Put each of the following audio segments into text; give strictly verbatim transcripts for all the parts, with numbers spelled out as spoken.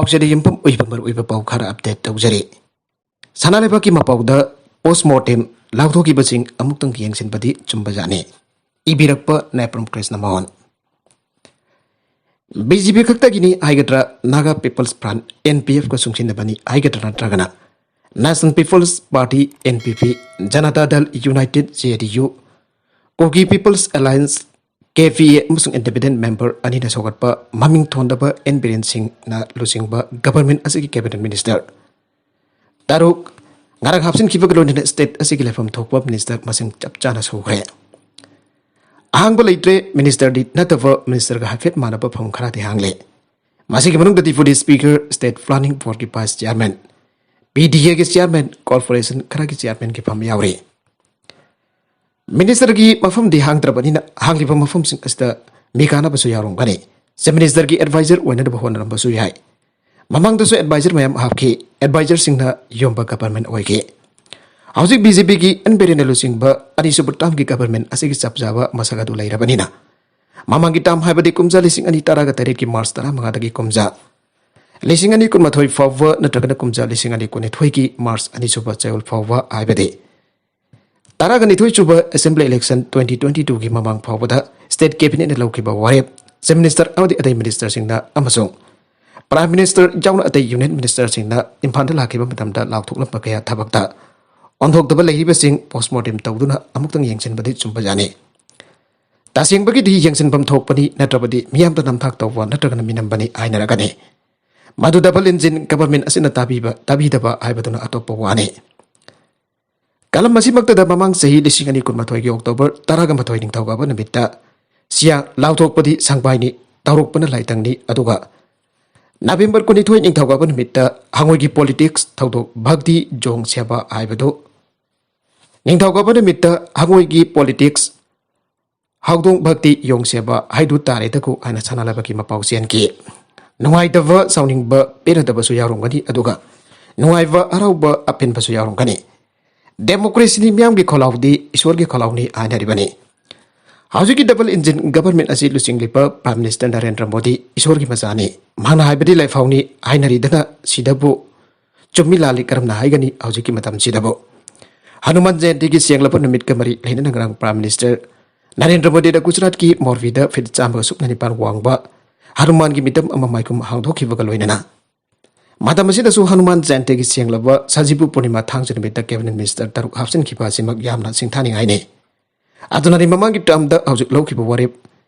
ꯄꯥꯎꯆꯦꯗ ꯌꯨꯝꯐꯝ ꯑꯣꯏꯕ ꯃꯔꯨꯑꯣꯏꯕ ꯄꯥꯎ ꯈꯔ ꯑꯞꯗꯦꯠ ꯇꯧꯖꯔꯤ꯫ ꯁꯅꯥ ꯂꯩꯕꯥꯛꯀꯤ ꯃꯄꯥꯎꯗ ꯄꯣꯁꯃꯣꯔꯇꯦꯝ ꯂꯥꯎꯊꯣꯛꯈꯤꯕꯁꯤꯡ ꯑꯃꯨꯛꯇꯪ ꯌꯦꯡꯁꯤꯟꯕꯗꯤ ꯆꯨꯝꯕꯖꯥꯠꯅꯤ꯫ ꯏꯕꯤꯔꯛꯄ Naipram Krishna Mohan. B J P ꯈꯛꯇꯒꯤꯅꯤ ꯍꯥꯏꯒꯗ꯭ꯔꯥ, Naga peoples front, N P ꯑꯦꯐꯀ ꯆꯨꯡꯁꯤꯟꯅꯕꯅꯤ ꯍꯥꯏꯒꯗ꯭ꯔꯥ, ꯅꯠꯇ꯭ꯔꯒꯅ national peoples party, N P P, Janata Dal united, J D U, Kuki peoples alliance, K P A, ꯑꯃꯁꯨꯡ ꯏꯟꯗꯤꯄꯦꯟꯗꯦꯟꯠ ꯃꯦꯝꯕꯔ ꯑꯅꯤꯅ ꯁꯧꯒꯠꯄ ꯃꯃꯤꯡ ꯊꯣꯟꯗꯕ ꯑꯦꯟ ꯕꯤꯔꯦꯟ ꯁꯤꯡꯅ ꯂꯨꯆꯤꯡꯕ ꯒꯕꯔꯃꯦꯟꯠ ꯑꯁꯤꯒꯤ ꯀꯦꯕꯤꯅꯦꯠ ꯃꯤꯅꯤꯁꯇꯔ ꯇꯔꯨꯛ ꯉꯔꯥꯡ ꯍꯥꯞꯆꯤꯟꯈꯤꯕꯒ ꯂꯣꯏꯅꯅ ꯁ꯭ꯇꯦꯠ ꯑꯁꯤꯒꯤ ꯂꯩꯐꯝ ꯊꯣꯛꯄ ꯃꯤꯅꯤꯁꯇꯔ ꯃꯁꯤꯡ ꯆꯞ ꯆꯥꯅ ꯁꯨꯈ꯭ꯔꯦ꯫ ꯑꯍꯥꯡꯕ ꯂꯩꯇ꯭ꯔꯦ, ꯃꯤꯅꯤꯁꯇꯔꯗꯤ ꯅꯠꯇꯕ ꯃꯤꯅꯤꯁꯇꯔꯒ ꯍꯥꯏꯐꯦꯠ ꯃꯥꯟꯅꯕ ꯐꯝ ꯈꯔꯗꯤ ꯍꯥꯡꯂꯦ꯫ ꯃꯁꯤꯒꯤ ꯃꯅꯨꯡꯗ ꯗꯤꯄꯨꯇꯤ ꯁ꯭ꯄꯤꯀꯔ, ꯁ꯭ꯇꯦꯠ ꯄ꯭ꯂꯥꯅꯤꯡ ꯕꯣꯔꯗꯀꯤ ꯚꯥꯏꯁ ꯆꯤꯌꯥꯔꯃꯦꯟ, ꯄꯤ ꯗꯤ ꯑꯦꯒꯤ ꯆꯤꯌꯥꯔꯃꯦꯟ, ꯀꯣꯔꯄꯣꯔꯦꯁꯟ ꯈꯔꯒꯤ ꯆꯤꯌꯥꯔꯃꯦꯟꯒꯤ ꯐꯝ ꯌꯥꯎꯔꯤ꯫ ꯃꯤꯅꯤꯁꯇꯔꯒꯤ ꯃꯐꯝꯗꯤ ꯍꯥꯡꯗ꯭ꯔꯕꯅꯤꯅ, ꯍꯥꯡꯂꯤꯕ ꯃꯐꯝꯁꯤꯡ ꯑꯁꯤꯗ ꯃꯤ ꯀꯥꯟꯅꯕꯁꯨ ꯌꯥꯎꯔꯝꯒꯅꯤ꯫ ꯆꯤꯐ ꯃꯤꯅꯤꯁꯇꯔꯒꯤ ꯑꯦꯗꯚꯥꯏꯖꯔ ꯑꯣꯏꯅꯅꯕ ꯍꯣꯠꯅꯔꯝꯕꯁꯨ ꯌꯥꯏ꯫ ꯃꯃꯥꯡꯗꯁꯨ ꯑꯦꯗꯚꯥꯏꯖꯔ ꯃꯌꯥꯝ ꯍꯥꯞꯈꯤ, ꯑꯦꯗꯚꯥꯏꯖꯔꯁꯤꯡꯅ ꯌꯣꯝꯕ ꯒꯕꯔꯃꯦꯟ ꯑꯣꯏꯈꯤ꯫ ꯍꯧꯖꯤꯛ ꯕꯤ ꯖꯦ ꯄꯤꯒꯤ ꯑꯦꯟ ꯕꯤꯔꯦꯟꯅ ꯂꯨꯆꯤꯡꯕ ꯑꯅꯤꯁꯨꯕ ꯇꯥꯔꯝꯒꯤ ꯒꯕꯔꯃꯦꯟ ꯑꯁꯤꯒꯤ ꯆꯞ ꯆꯥꯕ ꯃꯁꯛ ꯑꯗꯨ ꯂꯩꯔꯕꯅꯤꯅ, ꯃꯃꯥꯡꯒꯤ ꯇꯥꯔꯝ ꯍꯥꯏꯕꯗꯤ ꯀꯨꯝꯖꯥ ꯂꯤꯁꯤꯡ ꯑꯅꯤ ꯇꯔꯥꯒ ꯇꯔꯦꯠꯀꯤ ꯃꯥꯔꯆ ꯇꯔꯥꯃꯉꯥꯗꯒꯤ ꯀꯨꯝꯖꯥ ꯂꯤꯁꯤꯡ ꯑꯅꯤ ꯀꯨꯟꯃꯥꯊꯣꯏ ꯐꯥꯎꯕ ꯅꯠꯇ꯭ꯔꯒꯅ ꯀꯨꯝꯖꯥ ꯂꯤꯁꯤꯡ ꯑꯅꯤ ꯀꯨꯟꯅꯤꯊꯣꯏꯒꯤ ꯃꯥꯔꯆ ꯑꯅꯤꯁꯨꯕ ꯆꯌꯣꯜ ꯐꯥꯎꯕ ꯍꯥꯏꯕꯗꯤ ꯇꯔꯥꯒ ꯅꯤꯊꯣꯏ ꯁꯨꯕ ꯑꯦꯁꯦꯝꯕ꯭ꯂꯤ ꯏꯂꯦꯛꯁꯟ ꯇ꯭ꯋꯦꯟꯇꯤ ꯇ꯭ꯋꯦꯟꯇꯤ ꯇꯨꯒꯤ ꯃꯃꯥꯡ ꯐꯥꯎꯕꯗ ꯁ꯭ꯇꯦꯠ ꯀꯦꯕꯤꯅꯦꯠꯅ ꯂꯧꯈꯤꯕ ꯋꯥꯔꯦꯞ, ꯆꯤꯐ ꯃꯤꯅꯤꯁꯇꯔ ꯑꯃꯗꯤ ꯑꯇꯩ ꯃꯤꯅꯤꯁꯇꯔꯁꯤꯡꯅ ꯑꯃꯁꯨꯡ ꯄ꯭ꯔꯥꯏꯝ ꯃꯤꯅꯤꯁꯇꯔ ꯌꯥꯎꯅ ꯑꯇꯩ ꯌꯨꯅꯤꯌꯟ ꯃꯤꯅꯤꯁꯇꯔꯁꯤꯡꯅ ꯏꯝꯐꯥꯜꯗ ꯂꯥꯛꯈꯤꯕ ꯃꯇꯝꯗ ꯂꯥꯎꯊꯣꯛꯂꯝꯕ ꯀꯌꯥ ꯊꯕꯛꯇ ꯑꯣꯟꯊꯣꯛꯇꯕ ꯂꯩꯔꯤꯕꯁꯤꯡ ꯄꯣꯁꯃꯣꯔꯇꯦꯝ ꯇꯧꯗꯨꯅ ꯑꯃꯨꯛꯇꯪ ꯌꯦꯡꯁꯤꯟꯕꯗꯤ ꯆꯨꯝꯕꯖꯥꯠꯅꯤ꯫ ꯇꯁꯦꯡꯕꯒꯤꯗꯤ ꯌꯦꯡꯁꯤꯟꯐꯝ ꯊꯣꯛꯄꯅꯤ, ꯅꯠꯇ꯭ꯔꯕꯗꯤ ꯃꯤꯌꯥꯝꯗ ꯅꯝꯊꯥꯛ ꯇꯧꯕ ꯅꯠꯇ꯭ꯔꯒꯅ ꯃꯤꯅꯝꯕꯅꯤ ꯍꯥꯏꯅꯔꯒꯅꯤ꯫ ꯃꯗꯨ ꯗꯕꯜ ꯏꯟꯖꯤꯟ ꯒꯕꯔꯃꯦꯟ ꯑꯁꯤꯅ ꯇꯥꯕꯤꯕ ꯇꯥꯕꯤꯗꯕ ꯍꯥꯏꯕꯗꯨꯅ ꯑꯇꯣꯞꯄ ꯋꯥꯅꯤ꯫ ꯀꯂꯝ ꯑꯁꯤꯃꯛꯇꯗ ꯃꯃꯥꯡ ꯆꯍꯤ ꯂꯤꯁꯤꯡ ꯑꯅꯤ ꯀꯨꯟꯃꯥꯊꯣꯏꯒꯤ ꯑꯣꯛꯇꯣꯕꯔ ꯇꯔꯥꯒ ꯃꯥꯊꯣꯏ ꯅꯤꯡꯊꯧꯀꯥꯕ ꯅꯨꯃꯤꯠꯇ ꯁꯤꯌꯥ ꯂꯥꯎꯊꯣꯛꯄꯗꯤ ꯁꯪꯕꯥꯏꯅꯤ, ꯇꯧꯔꯛꯄꯅ ꯂꯥꯏꯇꯪꯅꯤ, ꯑꯗꯨꯒ ꯅꯕꯦꯝꯕꯔ ꯀꯨꯟꯅꯤꯊꯣꯏ ꯅꯤꯡꯊꯧꯀꯥꯕ ꯅꯨꯃꯤꯠꯇ ꯍꯉꯣꯏꯒꯤ ꯄꯣꯂꯤꯇꯤꯛꯁ ꯊꯧꯗꯣꯛ ꯚꯛꯇꯤ ꯖꯣꯡ ꯁꯦꯕꯥ ꯍꯥꯏꯕꯗꯨ, ꯅꯤꯡꯊꯧꯀꯥꯕ ꯅꯨꯃꯤꯠꯇ ꯍꯉꯣꯏꯒꯤ ꯄꯣꯂꯤꯇꯤꯛꯁ ꯍꯧꯗꯣꯡ ꯚꯛꯇꯤ ꯌꯣꯡ ꯁꯦꯕꯥ ꯍꯥꯏꯗꯨ ꯇꯥꯔꯦꯗꯀꯣ ꯍꯥꯏꯅ ꯁꯅꯥ ꯂꯩꯕꯥꯛꯀꯤ ꯃꯄꯥꯎ ꯆꯦꯟꯈꯤ꯫ ꯅꯨꯡꯉꯥꯏꯇꯕ, ꯁꯥꯎꯅꯤꯡꯕ, ꯄꯦꯟꯅꯗꯕꯁꯨ ꯌꯥꯎꯔꯝꯒꯅꯤ, ꯑꯗꯨꯒ ꯅꯨꯡꯉꯥꯏꯕ, ꯍꯔꯥꯎꯕ, ꯑꯄꯦꯟꯕꯁꯨ ꯌꯥꯎꯔꯝꯒꯅꯤ꯫ ꯗꯦꯃꯣꯀ꯭ꯔꯦꯁꯤꯅꯤ, ꯃꯤꯌꯥꯝꯒꯤ ꯈꯣꯜꯂꯥꯎꯗꯤ ꯏꯁꯣꯔꯒꯤ ꯈꯣꯜꯂꯥꯎꯅꯤ ꯍꯥꯏꯅꯔꯤꯕꯅꯤ꯫ ꯍꯧꯖꯤꯛꯀꯤ double engine government ꯑꯁꯤ ꯂꯨꯆꯤꯡꯂꯤꯕ Prime Minister ꯅꯔꯦꯟꯗ꯭ꯔ ꯃꯣꯗꯤ ꯏꯁꯣꯔꯒꯤ ꯃꯆꯥꯅꯤ, ꯃꯍꯥꯛꯅ ꯍꯥꯏꯕꯗꯤ ꯂꯥꯏꯐꯥꯎꯅꯤ ꯍꯥꯏꯅꯔꯤꯗꯅ, ꯁꯤꯗꯕꯨ ꯆꯨꯝꯃꯤ ꯂꯥꯜꯂꯤ ꯀꯔꯝꯅ ꯍꯥꯏꯒꯅꯤ ꯍꯧꯖꯤꯛꯀꯤ ꯃꯇꯝꯁꯤꯗꯕꯨ? ꯍꯅꯨꯃꯥꯟ ꯖꯌꯟꯇꯤꯒꯤ ꯁꯦꯡꯂꯕ ꯅꯨꯃꯤꯠꯀ ꯃꯔꯤ ꯂꯩꯅꯅ ꯉꯔꯥꯡ Prime Minister ꯅꯔꯦꯟꯗ꯭ꯔ ꯃꯣꯗꯤꯅ ꯒꯨꯖꯔꯥꯠꯀꯤ ꯃꯣꯔꯕꯤꯗ ꯐꯤꯠ ꯆꯥꯝꯃꯒ ꯁꯨꯞꯅ ꯅꯤꯄꯥꯟ ꯋꯥꯡꯕ ꯍꯅꯨꯃꯥꯟꯒꯤ ꯃꯤꯇꯝ ꯑꯃ ꯃꯥꯏꯈꯨꯝ ꯍꯥꯡꯗꯣꯛꯈꯤꯕꯒ ꯂꯣꯏꯅꯅ ꯃꯇꯝ ꯑꯁꯤꯗꯁꯨ ꯍꯅꯨꯃꯥꯟ ꯖꯌꯟꯇꯤꯒꯤ ꯁꯦꯡꯂꯕ ꯁꯖꯤꯕꯨ ꯄꯨꯔꯅꯤꯃꯥ ꯊꯥꯡꯖ ꯅꯨꯃꯤꯠꯇ cabinet minister ꯇꯔꯨꯛ ꯍꯥꯞꯆꯤꯟꯈꯤꯕ ꯑꯁꯤꯃꯛ ꯌꯥꯝꯅ ꯁꯤꯡꯊꯥꯅꯤꯡꯉꯥꯏꯅꯤ꯫ ꯑꯗꯨꯅꯅꯤ ꯃꯃꯥꯡꯒꯤ termꯗ ꯍꯧꯖꯤꯛ ꯂꯧꯈꯤꯕ ꯋꯥꯔꯦꯞ,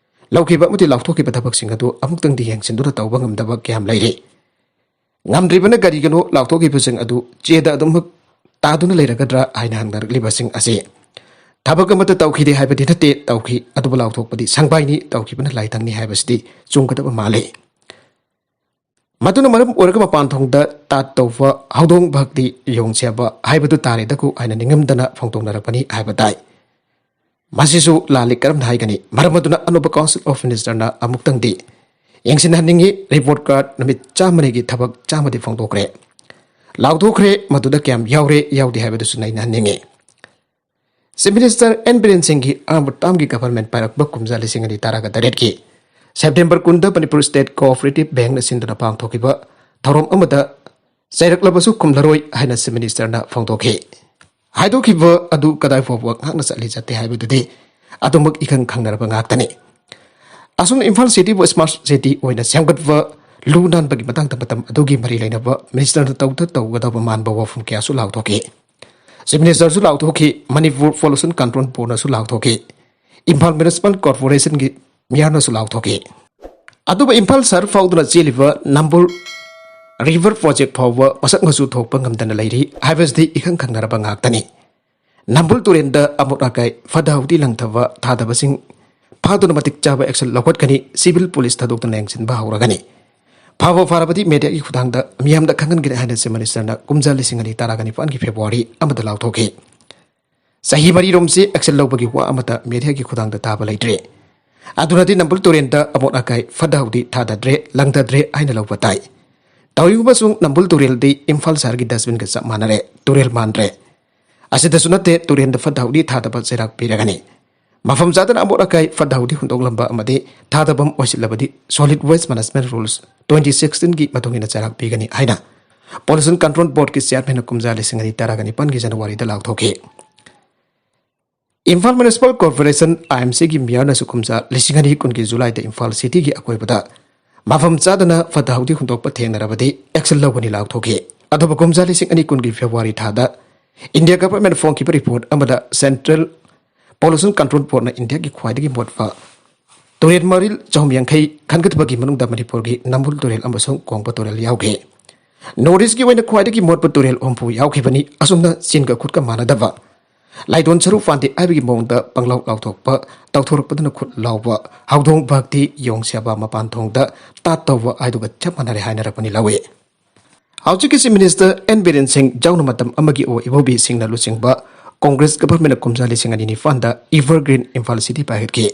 ꯂꯧꯈꯤꯕ ꯑꯃꯗꯤ ꯂꯥꯎꯊꯣꯛꯈꯤꯕ ꯊꯕꯛꯁꯤꯡ ꯑꯗꯨ ꯑꯃꯨꯛꯇꯪꯗꯤ ꯌꯦꯡꯁꯤꯟꯗꯨꯅ ꯇꯧꯕ ꯉꯝꯗꯕ ꯀꯌꯥꯝ ꯂꯩꯔꯤ꯫ ꯉꯝꯗ꯭ꯔꯤꯕꯅ ꯀꯔꯤꯒꯤꯅꯣ? ꯂꯥꯎꯊꯣꯛꯈꯤꯕꯁꯤꯡ ꯑꯗꯨ ꯆꯦꯗ ꯑꯗꯨꯃꯛ ꯇꯥꯗꯨꯅ ꯂꯩꯔꯒꯗ꯭ꯔꯥ ꯍꯥꯏꯅ ꯍꯪꯅꯔꯛꯂꯤꯕꯁꯤꯡ ꯑꯁꯤ ꯊꯕꯛ ꯑꯃꯠꯇ ꯇꯧꯈꯤꯗꯦ ꯍꯥꯏꯕꯗꯤ ꯅꯠꯇꯦ, ꯇꯧꯈꯤ, ꯑꯗꯨꯕꯨ ꯂꯥꯎꯊꯣꯛꯄꯗꯤ ꯁꯪꯕꯥꯏꯅꯤ, ꯇꯧꯈꯤꯕꯅ ꯂꯥꯏꯊꯪꯅꯤ ꯍꯥꯏꯕꯁꯤꯗꯤ ꯆꯨꯝꯒꯗꯕ ꯃꯥꯜꯂꯤ꯫ ꯃꯗꯨꯅ ꯃꯔꯝ ꯑꯣꯏꯔꯒ ꯃꯄꯥꯟ ꯊꯣꯡꯗ ꯇꯥꯠ ꯇꯧꯕ, ꯍꯧꯗꯣꯡ ꯚꯛꯇꯤ ꯌꯣꯡ ꯁꯦꯕ ꯍꯥꯏꯕꯗꯨ ꯇꯥꯔꯦꯗꯀꯣ ꯍꯥꯏꯅ ꯅꯤꯡꯉꯝꯗꯅ ꯐꯣꯡꯗꯣꯛꯅꯔꯛꯄꯅꯤ ꯍꯥꯏꯕ ꯇꯥꯏ꯫ ꯃꯁꯤꯁꯨ ꯂꯥꯜꯂꯤ ꯀꯔꯝꯅ ꯍꯥꯏꯒꯅꯤ? ꯃꯔꯝ ꯑꯗꯨꯅ ꯑꯅꯧꯕ Council of Ministerꯅ ꯑꯃꯨꯛꯇꯪꯗꯤ ꯌꯦꯡꯁꯤꯟꯍꯟꯅꯤꯡꯉꯤ꯫ Report card ꯅꯨꯃꯤꯠ ꯆꯥꯝꯃꯅꯤꯒꯤ ꯊꯕꯛ ꯆꯥꯝꯃꯗꯤ ꯐꯣꯡꯗꯣꯛꯈ꯭ꯔꯦ, ꯂꯥꯎꯊꯣꯛꯈ꯭ꯔꯦ꯫ ꯃꯗꯨꯗ ꯀꯌꯥꯝ ꯌꯥꯎꯔꯦ ꯌꯥꯎꯗꯦ ꯍꯥꯏꯕꯗꯨꯁꯨ ꯅꯩꯅꯍꯟꯅꯤꯡꯉꯤ꯫ Chief Minister ꯑꯦꯟ ꯕꯤꯔꯦꯟ ꯁꯤꯡꯒꯤ ꯑꯍꯥꯟꯕ termꯒꯤ government ꯄꯥꯏꯔꯛꯄ ꯀꯨꯝꯖꯥ ꯂꯤꯁꯤꯡ ꯑꯅꯤ ꯇꯔꯥꯒ ꯇꯔꯦꯠꯀꯤ September ꯀꯨꯟꯗ Manipur State Cooperative Bankꯅ ꯁꯤꯟꯗꯨꯅ ꯄꯥꯡꯊꯣꯛꯈꯤꯕ ꯊꯧꯔꯝ ꯑꯃꯗ ꯆꯩꯔꯛꯂꯕꯁꯨ ꯈꯨꯝꯂꯔꯣꯏ ꯍꯥꯏꯅ Chief Ministerꯅ ꯐꯣꯡꯗꯣꯛꯈꯤ꯫ ꯍꯥꯏꯗꯣꯛꯈꯤꯕ ꯑꯗꯨ ꯀꯗꯥꯏ ꯐꯥꯎꯕ ꯉꯥꯛꯅ ꯆꯠꯂꯤ ꯆꯠꯇꯦ ꯍꯥꯏꯕꯗꯨꯗꯤ ꯑꯗꯨꯃꯛ ꯏꯈꯪ ꯈꯪꯅꯔꯕ ꯉꯥꯛꯇꯅꯤ꯫ ꯑꯁꯨꯝꯅ ꯏꯝꯐꯥꯜ cityꯕꯨ smart city ꯑꯣꯏꯅ ꯁꯦꯝꯒꯠꯄ, ꯂꯨ ꯅꯥꯟꯕꯒꯤ ꯃꯇꯥꯡꯗ ꯃꯇꯝ ꯑꯗꯨꯒꯤ ꯃꯔꯤ ꯂꯩꯅꯕ ministerꯅ ꯇꯧꯗ ꯇꯧꯒꯗꯕ ꯃꯥꯟꯕ ꯋꯥꯐꯝ ꯀꯌꯥꯁꯨ ꯂꯥꯎꯊꯣꯛꯈꯤ꯫ Chief Ministerꯁꯨ ꯂꯥꯎꯊꯣꯛꯈꯤ, ꯃꯅꯤꯄꯨꯔ Pollution Control Boardꯅꯁꯨ ꯂꯥꯎꯊꯣꯛꯈꯤ, ꯏꯝꯐꯥꯜ Municipal Corporationꯒꯤ mayorꯅꯁꯨ ꯂꯥꯎꯊꯣꯛꯈꯤ꯫ ꯑꯗꯨꯕꯨ ꯏꯝꯐꯥꯜ ꯁꯍꯔ ꯐꯥꯎꯗꯨꯅ ꯆꯦꯜꯂꯤꯕ ꯅꯝꯕꯨꯜ river project ꯐꯥꯎꯕ ꯃꯁꯛ ꯃꯆꯨ ꯊꯣꯛꯄ ꯉꯝꯗꯅ ꯂꯩꯔꯤ ꯍꯥꯏꯕꯁꯤꯗꯤ ꯏꯈꯪ ꯈꯪꯅꯔꯕ ꯉꯥꯛꯇꯅꯤ꯫ ꯅꯝꯕꯨꯜ ꯇꯨꯔꯦꯜꯗ ꯑꯃꯣꯠ ꯑꯀꯥꯏ ꯐꯠꯇ ꯍꯥꯎꯗꯤ ꯂꯪꯊꯕ ꯊꯥꯗꯕꯁꯤꯡ ꯐꯥꯗꯨꯅ ꯃꯇꯤꯛ ꯆꯥꯕ action ꯂꯧꯈꯠꯀꯅꯤ, civil police ꯊꯥꯗꯣꯛꯇꯨꯅ ꯌꯦꯡꯁꯤꯟꯕ ꯍꯧꯔꯒꯅꯤ꯫ ꯐꯥꯕ ꯐꯥꯔꯕꯗꯤ mediaꯒꯤ ꯈꯨꯠꯊꯥꯡꯗ ꯃꯤꯌꯥꯝꯗ ꯈꯪꯍꯟꯒꯅꯤ ꯍꯥꯏꯅ Chief Ministerꯅ ꯀꯨꯝꯖꯥ ꯂꯤꯁꯤꯡ ꯑꯅꯤ ꯇꯔꯥꯒ ꯅꯤꯄꯥꯟꯒꯤ February ꯑꯃꯗ ꯂꯥꯎꯊꯣꯛꯈꯤ꯫ ꯆꯍꯤ ꯃꯔꯤꯔꯣꯝꯁꯤ action ꯂꯧꯕꯒꯤ ꯋꯥ ꯑꯃꯠꯇ mediaꯒꯤ ꯈꯨꯠꯊꯥꯡꯗ ꯇꯥꯕ ꯂꯩꯇ꯭ꯔꯦ꯫ ꯑꯗꯨꯅꯗꯤ ꯅꯝꯕꯨꯜ ꯇꯨꯔꯦꯜꯗ ꯑꯃꯣꯠ ꯑꯀꯥꯏ ꯐꯠꯇ ꯍꯥꯎꯗꯤ ꯊꯥꯗꯗ꯭ꯔꯦ, ꯂꯪꯊꯗ꯭ꯔꯦ ꯍꯥꯏꯅ ꯂꯧꯕ ꯇꯥꯏ꯫ ꯇꯧꯏꯒꯨꯝꯕꯁꯨ ꯅꯝꯕꯨꯜ ꯇꯨꯔꯦꯜꯗꯤ ꯏꯝꯐꯥꯜ ꯁꯍꯔꯒꯤ dustbinꯒ ꯆꯞ ꯃꯥꯟꯅꯔꯦ, ꯇꯨꯔꯦꯜ ꯃꯥꯟꯗ꯭ꯔꯦ꯫ ꯑꯁꯤꯗꯁꯨ ꯅꯠꯇꯦ, ꯇꯨꯔꯦꯜꯗ ꯐꯠꯇ ꯍꯥꯎꯗꯤ ꯊꯥꯗꯕ ꯆꯩꯔꯥꯛ ꯄꯤꯔꯒꯅꯤ꯫ ꯃꯐꯝ ꯆꯥꯗꯅ ꯑꯃꯣꯠ ꯑꯀꯥꯏ ꯐꯠꯇ ꯍꯥꯎꯗꯤ ꯍꯨꯟꯗꯣꯛꯂꯝꯕ ꯑꯃꯗꯤ ꯊꯥꯗꯐꯝ ꯑꯣꯏꯁꯤꯜꯂꯕꯗꯤ Solid Waste Management Rules twenty sixteen ꯒꯤ ꯃꯇꯨꯡ ꯏꯟꯅ ꯆꯩꯔꯥꯛ ꯄꯤꯒꯅꯤ ꯍꯥꯏꯅ Pollution Control Board ꯀꯤ chairman ꯅ ꯀꯨꯝꯖꯥ ꯂꯤꯁꯤꯡ ꯑꯅꯤ ꯇꯔꯥꯒ ꯅꯤꯄꯥꯟꯒꯤ January ꯗ ꯂꯥꯎꯊꯣꯛꯈꯤ꯫ Imphal Municipal Corporation, I M C ꯒꯤ mayor ꯅꯁꯨ ꯀꯨꯝꯖꯥ ꯂꯤꯁꯤꯡ ꯑꯅꯤ ꯀꯨꯟꯒꯤ July ꯗ ꯏꯝꯐꯥꯜ city ꯒꯤ ꯑꯀꯣꯏꯕꯗ ꯃꯐꯝ ꯆꯥꯗꯅ ꯐꯠꯇ ꯍꯥꯎꯗꯤ ꯍꯨꯟꯗꯣꯛꯄ ꯊꯦꯡꯅꯔꯕꯗꯤ action ꯂꯧꯒꯅꯤ ꯂꯥꯎꯊꯣꯛꯈꯤ꯫ ꯑꯗꯨꯕꯨ ꯀꯨꯝꯖꯥ ꯂꯤꯁꯤꯡ ꯑꯅꯤ ꯀꯨꯟꯒꯤ February ꯊꯥꯗ India government ꯅ ꯐꯣꯡꯈꯤꯕ report ꯑꯃꯗ Central Pollution Control Board ꯅ ꯏꯟꯗꯤꯌꯥꯒꯤ ꯈ꯭ꯋꯥꯏꯗꯒꯤ ꯃꯣꯠꯄ ꯇꯨꯔꯦꯜ ꯃꯔꯤꯜ ꯆꯍꯨꯝ ꯌꯥꯡꯈꯩ ꯈꯟꯒꯠꯄꯒꯤ ꯃꯅꯨꯡꯗ ꯃꯅꯤꯄꯨꯔꯒꯤ ꯅꯝꯕꯨꯜ ꯇꯨꯔꯦꯜ ꯑꯃꯁꯨꯡ ꯀꯣꯡꯕ ꯇꯨꯔꯦꯜ ꯌꯥꯎꯈꯤ꯫ North East ꯀꯤ ꯑꯣꯏꯅ ꯈ꯭ꯋꯥꯏꯗꯒꯤ ꯃꯣꯠꯄ ꯇꯨꯔꯦꯜ ꯍꯨꯝꯐꯨ ꯌꯥꯎꯈꯤꯕꯅꯤ꯫ ꯑꯁꯨꯝꯅ ꯆꯤꯟꯒ ꯈꯨꯠꯀ ꯃꯥꯟꯅꯗꯕ, ꯂꯥꯏꯗꯣꯟ ꯁꯔꯨ ꯄꯥꯟꯗꯦ ꯍꯥꯏꯕꯒꯤ ꯃꯑꯣꯡꯗ ꯄꯪꯂꯥꯎ ꯂꯥꯎꯊꯣꯛꯄ, ꯇꯧꯊꯣꯔꯛꯄꯗꯨꯅ ꯈꯨꯠ ꯂꯥꯎꯕ, ꯍꯧꯗꯣꯡ ꯚꯛꯇꯤ, ꯌꯣꯡ ꯁꯦꯕꯥ ꯃꯄꯥꯟ ꯊꯣꯡꯗ ꯇꯥꯠ ꯇꯧꯕ ꯍꯥꯏꯗꯨꯒ ꯆꯞ ꯃꯥꯟꯅꯔꯦ ꯍꯥꯏꯅꯔꯛꯄꯅꯤ ꯂꯧꯏ꯫ ꯍꯧꯖꯤꯛꯀꯤ Chief Minister N ꯕꯤꯔꯦꯟ ꯁꯤꯡ ꯌꯥꯎꯅ ꯃꯇꯝ ꯑꯃꯒꯤ ꯑꯣ ꯏꯕꯣꯕꯤꯁꯤꯡꯅ ꯂꯨꯆꯤꯡꯕ Congress government ꯅ ꯀꯨꯝꯖꯥ ꯂꯤꯁꯤꯡ ꯑꯅꯤ ꯅꯤꯄꯥꯟꯗ Evergreen Imphal City ꯄꯥꯏꯈꯠꯈꯤ꯫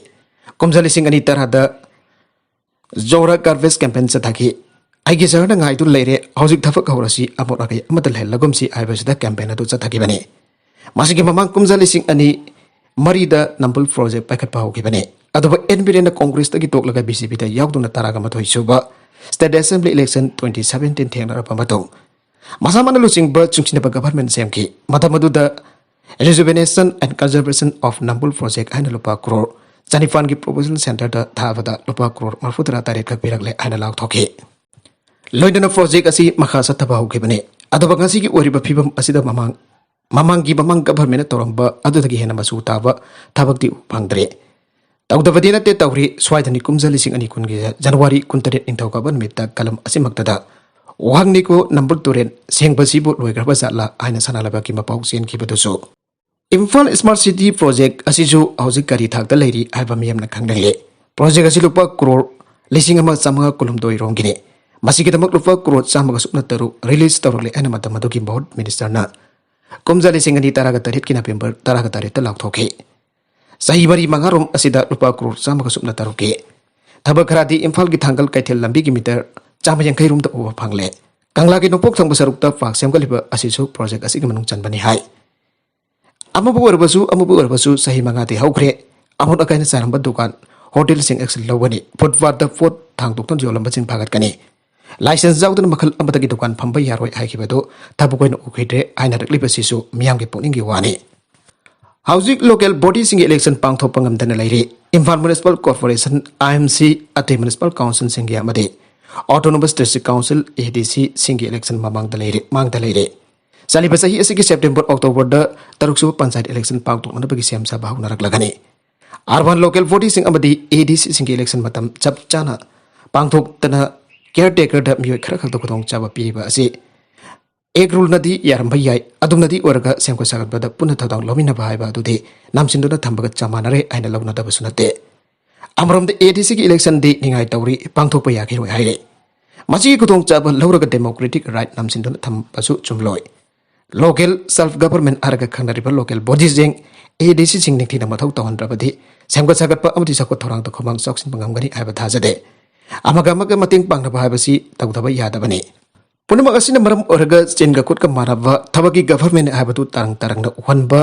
ꯀꯨꯝꯖꯥ ꯂꯤꯁꯤꯡ ꯑꯅꯤ ꯇꯔꯥꯗ Zora Garbage Campaign ꯆꯠꯊꯈꯤ꯫ "ꯑꯩꯒꯤ ꯁꯍꯔꯅ ꯉꯥꯏꯗꯨꯅ ꯂꯩꯔꯦ, ꯍꯧꯖꯤꯛ ꯊꯕꯛ ꯍꯧꯔꯁꯤ, ꯑꯃꯣꯠ ꯑꯀꯥꯏ ꯑꯃꯠꯇ ꯂꯩꯍꯜꯂꯒꯨꯝꯁꯤ" ꯍꯥꯏꯕꯁꯤꯗ campaign ꯑꯗꯨ ꯆꯠꯊꯈꯤꯕꯅꯤ꯫ ꯃꯁꯤꯒꯤ ꯃꯃꯥꯡ ꯀꯨꯝꯖꯥ ꯂꯤꯁꯤꯡ ꯑꯅꯤ ꯃꯔꯤꯗ ꯅꯝꯕꯨꯜ project ꯄꯥꯏꯈꯠꯄ ꯍꯧꯈꯤꯕꯅꯤ꯫ ꯑꯗꯨꯕꯨ ꯑꯦꯟ ꯕꯤꯔꯦꯟꯅ Congress ꯇꯒꯤ ꯇꯣꯛꯂꯒ B J P ꯗ ꯌꯥꯎꯗꯨꯅ ꯇꯔꯥꯒ ꯃꯥꯊꯣꯏ ꯁꯨꯕ State Assembly election twenty seventeen ꯊꯦꯡꯅꯔꯕ ꯃꯇꯨꯡ, ꯃꯁꯥꯃꯛꯅ ꯂꯨꯆꯤꯡꯕ ꯆꯨꯡꯁꯤꯟꯅꯕ government ꯁꯦꯝꯈꯤ꯫ ꯃꯇꯝ ꯑꯗꯨꯗ Rejuvenation and Conservation of Nambul Project ꯍꯥꯏꯅ ꯂꯨꯄꯥ ꯀ꯭ꯔꯣꯔ ꯆꯅꯤꯄꯥꯟꯒꯤ proposal centre ꯗ ꯊꯥꯕꯗ ꯂꯨꯄꯥ ꯀ꯭ꯔꯣꯔ ꯃꯔꯤꯐꯨꯇꯔꯥ ꯇꯔꯦꯠ ꯈꯛ ꯄꯤꯔꯛꯂꯦ ꯍꯥꯏꯅ ꯂꯥꯎꯊꯣꯛꯈꯤ꯫ ꯂꯣꯏꯅꯅ project ꯑꯁꯤ ꯃꯈꯥ ꯆꯠꯊꯕ ꯍꯧꯈꯤꯕꯅꯤ꯫ ꯑꯗꯨꯕꯨ ꯉꯁꯤꯒꯤ ꯑꯣꯏꯔꯤꯕ ꯐꯤꯕꯝ ꯑꯁꯤꯗ ꯃꯃꯥꯡ, ꯃꯃꯥꯡꯒꯤ ꯃꯃꯥꯡ government ꯅ ꯇꯧꯔꯝꯕ ꯑꯗꯨꯗꯒꯤ ꯍꯦꯟꯅ ꯃꯆꯨ ꯇꯥꯕ ꯊꯕꯛꯇꯤ ꯎꯕ ꯐꯪꯗ꯭ꯔꯦ꯫ ꯇꯧꯗꯕꯗꯤ ꯅꯠꯇꯦ, ꯇꯧꯔꯤ꯫ ꯁ꯭ꯋꯥꯏꯗꯅꯤ ꯀꯨꯝꯖꯥ ꯂꯤꯁꯤꯡ ꯑꯅꯤ ꯀꯨꯟꯒꯤ January ꯀꯨꯟꯇꯔꯦꯠ ꯅꯤꯡꯊꯧꯀꯥꯕ ꯅꯨꯃꯤꯠꯇ ꯀꯂꯝ ꯑꯁꯤꯃꯛꯇꯗ ꯋꯥꯍꯪꯅꯤꯀꯣ, ꯅꯝꯕꯨꯜ ꯇꯨꯔꯦꯜ ꯁꯦꯡꯕꯁꯤꯕꯨ ꯂꯣꯏꯈ꯭ꯔꯕ ꯖꯥꯠꯂꯥ ꯍꯥꯏꯅ ꯁꯥꯟꯅꯂꯕꯒꯤ ꯃꯄꯥꯎ ꯆꯦꯟꯈꯤꯕꯗꯨꯁꯨ꯫ ꯏꯝꯐꯥꯜ Smart City Project ꯑꯁꯤꯁꯨ ꯍꯧꯖꯤꯛ ꯀꯔꯤ ꯊꯥꯛꯇ ꯂꯩꯔꯤ ꯍꯥꯏꯕ ꯃꯤꯌꯥꯝꯅ ꯈꯪꯅꯤꯡꯂꯤ꯫ Project ꯑꯁꯤ ꯂꯨꯄꯥ ꯀ꯭ꯔꯣꯔ ꯂꯤꯁꯤꯡ ꯑꯃ ꯆꯥꯝꯃꯉꯥ ꯀꯨꯟꯍꯨꯝꯗꯣꯏ ꯔꯣꯝꯒꯤꯅꯤ꯫ ꯃꯁꯤꯒꯤꯗꯃꯛ ꯂꯨꯄꯥ ꯀ꯭ꯔꯣꯔ ꯆꯥꯝꯃꯒ ꯁꯨꯞꯅ ꯇꯔꯨꯛ release ꯇꯧꯔꯛꯂꯦ ꯍꯥꯏꯅ ꯃꯇꯝ ꯑꯗꯨꯒꯤ ꯃꯍꯨꯠ minister ꯅ ꯀꯨꯝꯖꯥ ꯂꯤꯁꯤꯡ ꯑꯅꯤ ꯇꯔꯥꯒ ꯇꯔꯦꯠꯀꯤ November ꯇꯔꯥꯒ ꯇꯔꯦꯠꯇ ꯂꯥꯎꯊꯣꯛꯈꯤ꯫ ꯆꯍꯤ ꯃꯔꯤ ꯃꯉꯥꯔꯣꯝ ꯑꯁꯤꯗ ꯂꯨꯄꯥ ꯀ꯭ꯔꯣꯔ ꯆꯥꯝꯃꯒ ꯁꯨꯞꯅ ꯇꯔꯨꯛꯀꯤ ꯊꯕꯛ ꯈꯔꯗꯤ ꯏꯝꯐꯥꯜꯒꯤ ꯊꯥꯡꯒꯜ ꯀꯩꯊꯦꯜ ꯂꯝꯕꯤꯒꯤ meter ꯆꯥꯝꯃ ꯌꯥꯡꯈꯩ ꯔꯣꯝꯗ ꯎꯕ ꯐꯪꯂꯦ꯫ ꯀꯪꯂꯥꯒꯤ ꯅꯣꯡꯄꯣꯛ ꯊꯪꯕ ꯁꯔꯨꯛꯇ park ꯁꯦꯝꯒꯠꯂꯤꯕ ꯑꯁꯤꯁꯨ project ꯑꯁꯤꯒꯤ ꯃꯅꯨꯡ ꯆꯟꯕꯅꯤ ꯍꯥꯏ꯫ ꯑꯃꯕꯨ ꯑꯣꯏꯔꯕꯁꯨ, ꯑꯃꯕꯨ ꯑꯣꯏꯔꯕꯁꯨ, ꯆꯍꯤ ꯃꯉꯥꯗꯤ ꯍꯧꯈ꯭ꯔꯦ꯫ ꯑꯃꯣꯠ ꯑꯀꯥꯏꯅ ꯆꯥꯏꯔꯝꯕ ꯗꯨꯀꯥꯟ, ꯍꯣꯇꯦꯜꯁꯤꯡ action ꯂꯧꯒꯅꯤ꯫ ꯐꯨꯠꯄꯥꯠꯇ ꯄꯣꯠ ꯊꯥꯡꯗꯣꯛꯇꯨꯅ ꯌꯣꯜꯂꯝꯕꯁꯤꯡ ꯐꯥꯒꯠꯀꯅꯤ꯫ License ꯌꯥꯎꯗꯅ ꯃꯈꯜ ꯑꯃꯠꯇꯒꯤ ꯗꯨꯀꯥꯟ ꯐꯝꯕ ꯌꯥꯔꯣꯏ ꯍꯥꯏꯈꯤꯕꯗꯨ ꯊꯕꯛ ꯑꯣꯏꯅ ꯎꯈꯤꯗ꯭ꯔꯦ ꯍꯥꯏꯅꯔꯛꯂꯤꯕꯁꯤꯁꯨ ꯃꯤꯌꯥꯝꯒꯤ ꯄꯨꯛꯅꯤꯡꯒꯤ ꯋꯥꯅꯤ꯫ ꯍꯧꯖꯤꯛ local bodyꯁꯤꯡꯒꯤ election ꯄꯥꯡꯊꯣꯛꯄ ꯉꯝꯗꯅ ꯂꯩꯔꯤ꯫ Imphal Municipal Corporation, I M C, ꯑꯇꯩ municipal councilꯁꯤꯡꯒꯤ ꯑꯃꯗꯤ Autonomous District Council, A D Cꯁꯤꯡꯒꯤ election ꯃꯃꯥꯡꯗ ꯂꯩꯔꯤ, ꯃꯥꯡꯗ ꯂꯩꯔꯤ꯫ ꯆꯠꯂꯤꯕ ꯆꯍꯤ ꯑꯁꯤꯒꯤ September, Octoberꯗ ꯇꯔꯨꯛꯁꯨꯕ ꯄꯟꯆꯥꯌꯠ election ꯄꯥꯡꯊꯣꯛꯅꯅꯕꯒꯤ ꯁꯦꯝ ꯁꯥꯕ ꯍꯧꯅꯔꯛꯂꯒꯅꯤ꯫ Urban local bodyꯁꯤꯡ ꯑꯃꯗꯤ A D Cꯁꯤꯡꯒꯤ election ꯃꯇꯝ ꯆꯞ ꯆꯥꯅ ꯄꯥꯡꯊꯣꯛꯇꯅ caretakerꯗ ꯃꯤꯑꯣꯏ ꯈꯔ ꯈꯛꯇ ꯈꯨꯗꯣꯡꯆꯥꯕ ꯄꯤꯔꯤꯕ ꯑꯁꯤ Act ruleꯅꯗꯤ ꯌꯥꯔꯝꯕ ꯌꯥꯏ, ꯑꯗꯨꯝꯅꯗꯤ ꯑꯣꯏꯔꯒ ꯁꯦꯝꯒꯠ ꯁꯥꯒꯠꯄꯗ ꯄꯨꯟꯅ ꯊꯧꯗꯥꯡ ꯂꯧꯃꯤꯟꯅꯕ ꯍꯥꯏꯕ ꯑꯗꯨꯗꯤ ꯅꯝꯁꯤꯟꯗꯨꯅ ꯊꯝꯕꯒ ꯆꯞ ꯃꯥꯟꯅꯔꯦ ꯍꯥꯏꯅ ꯂꯧꯅꯗꯕꯁꯨ ꯅꯠꯇꯦ꯫ ꯑꯃꯔꯣꯝꯗ A D Cꯒꯤ electionꯗꯤ ꯅꯤꯡꯉꯥꯏ ꯇꯧꯔꯤ, ꯄꯥꯡꯊꯣꯛꯄ ꯌꯥꯈꯤꯔꯣꯏ ꯍꯥꯏꯔꯦ꯫ ꯃꯁꯤꯒꯤ ꯈꯨꯗꯣꯡꯆꯥꯕ ꯂꯧꯔꯒ democratic right ꯅꯝꯁꯤꯟꯗꯨꯅ ꯊꯝꯕꯁꯨ ꯆꯨꯝꯂꯣꯏ꯫ Local self government ꯍꯥꯏꯔꯒ ꯈꯪꯅꯔꯤꯕ local bodyꯁꯤꯡ, A D Cꯁꯤꯡ ꯅꯤꯡꯊꯤꯅ ꯃꯊꯧ ꯇꯧꯍꯟꯗ꯭ꯔꯕꯗꯤ ꯁꯦꯝꯒꯠ ꯁꯥꯒꯠꯄ ꯑꯃꯗꯤ ꯆꯥꯎꯈꯠ ꯊꯧꯔꯥꯡꯗ ꯈꯨꯃꯥꯡ ꯆꯥꯎꯁꯤꯟꯕ ꯉꯝꯒꯅꯤ ꯍꯥꯏꯕ ꯊꯥꯖꯗꯦ꯫ ꯑꯃꯒ ꯑꯃꯒ ꯃꯇꯦꯡ ꯄꯥꯡꯅꯕ ꯍꯥꯏꯕꯁꯤ ꯇꯧꯗꯕ ꯌꯥꯗꯕꯅꯤ꯫ ꯄꯨꯝꯅꯃꯛ ꯑꯁꯤꯅ ꯃꯔꯝ ꯑꯣꯏꯔꯒ ꯆꯤꯟꯒ ꯈꯨꯠꯀ ꯃꯥꯟꯅꯕ ꯊꯕꯛꯀꯤ government ꯍꯥꯏꯕꯗꯨ ꯇꯔꯪ ꯇꯔꯪꯅ ꯎꯍꯟꯕ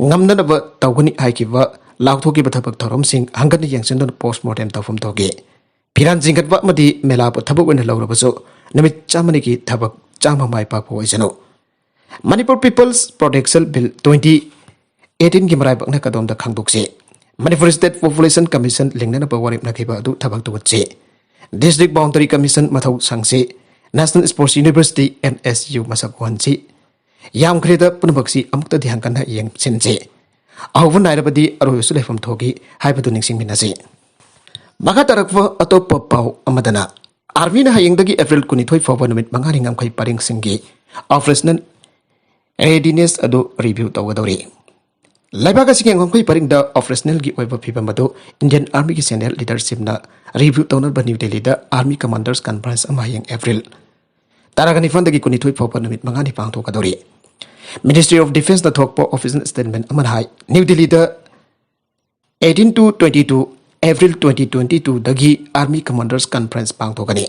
ꯉꯝꯅꯅꯕ ꯇꯧꯒꯅꯤ ꯍꯥꯏꯈꯤꯕ ꯂꯥꯎꯊꯣꯛꯈꯤꯕ ꯊꯕꯛ ꯊꯧꯔꯝꯁꯤꯡ ꯍꯟꯒꯠꯅ ꯌꯦꯡꯁꯤꯟꯗꯨꯅ post mortem ꯇꯧꯐꯝ ꯊꯣꯛꯈꯤ꯫ ꯐꯤꯔꯥꯟ ꯆꯤꯡꯈꯠꯄ ꯑꯃꯗꯤ ꯃꯦꯂꯥꯕꯨ ꯊꯕꯛ ꯑꯣꯏꯅ ꯂꯧꯔꯕꯁꯨ ꯅꯨꯃꯤꯠ ꯆꯥꯝꯃꯅꯤꯒꯤ ꯊꯕꯛ ꯆꯥꯝꯃ ꯃꯥꯏ ꯄꯥꯛꯄ ꯑꯣꯏꯁꯅꯨ꯫ Manipur People's Protection Bill twenty eighteenꯒꯤ ꯃꯔꯥꯏꯕꯛꯅ ꯀꯗꯣꯝꯗ ꯈꯪꯗꯣꯛꯁꯤ꯫ Manipur State Population Commission ꯂꯤꯡꯅꯅꯕ ꯋꯥꯔꯦꯞꯅꯈꯤꯕ ꯑꯗꯨ ꯊꯕꯛ ꯇꯧꯒꯠꯁꯤ꯫ District Boundary Commission ꯃꯊꯧ ꯁꯪꯁꯤ꯫ National Sports University, N S U ꯃꯁꯛ ꯎꯍꯟꯁꯤ꯫ ꯌꯥꯝꯈ꯭ꯔꯦꯗ ꯄꯨꯝꯅꯃꯛꯁꯤ ꯑꯃꯨꯛꯇꯗꯤ ꯍꯟꯒꯠꯅ ꯌꯦꯡꯁꯤꯟꯁꯤ꯫ ꯑꯍꯧꯕ ꯅꯥꯏꯔꯕꯗꯤ ꯑꯔꯣꯏꯕꯁꯨ ꯂꯩꯐꯝ ꯊꯣꯛꯏ ꯍꯥꯏꯕꯗꯨ ꯅꯤꯡꯁꯤꯡꯃꯤꯟꯅꯁꯤ꯫ ꯃꯈꯥ ꯇꯥꯔꯛꯄ ꯑꯇꯣꯞꯄ ꯄꯥꯎ ꯑꯃꯗꯅ, Armyꯅ ꯍꯌꯦꯡꯗꯒꯤ April ꯀꯨꯟꯅꯤꯊꯣꯏ ꯐꯥꯎꯕ ꯅꯨꯃꯤꯠ ꯃꯉꯥꯅꯤ ꯉꯝꯈꯩ ꯄꯔꯤꯡꯁꯤꯡꯒꯤ operational readiness ꯑꯗꯨ review ꯇꯧꯒꯗꯧꯔꯤ꯫ ꯂꯩꯕꯥꯛ ꯑꯁꯤꯒꯤ ꯉꯝꯈꯩ ꯄꯔꯤꯡꯗ operationalꯒꯤ ꯑꯣꯏꯕ ꯐꯤꯕꯝ ꯑꯗꯨ Indian Armyꯒꯤ senior leadershipꯅ review ꯇꯧꯅꯕ New Delhiꯗ Army Commanders Conference ꯑꯃ ꯍꯌꯦꯡ April ꯇꯔꯥꯅꯤꯄꯥꯟꯗꯒꯤ ꯀꯨꯟꯅꯤꯊꯣꯏ ꯐꯥꯎꯕ ꯅꯨꯃꯤꯠ ꯃꯉꯥꯅꯤ ꯄꯥꯡꯊꯣꯛꯀꯗꯧꯔꯤ꯫ Ministry of Defenceꯅ ꯊꯣꯛꯄ official statement ꯑꯃꯅ ꯍꯥꯏ, New Delhiꯗ eighteen to twenty-two April twenty twenty twoꯗꯒꯤ Army Commanders Conference ꯄꯥꯡꯊꯣꯛꯀꯅꯤ꯫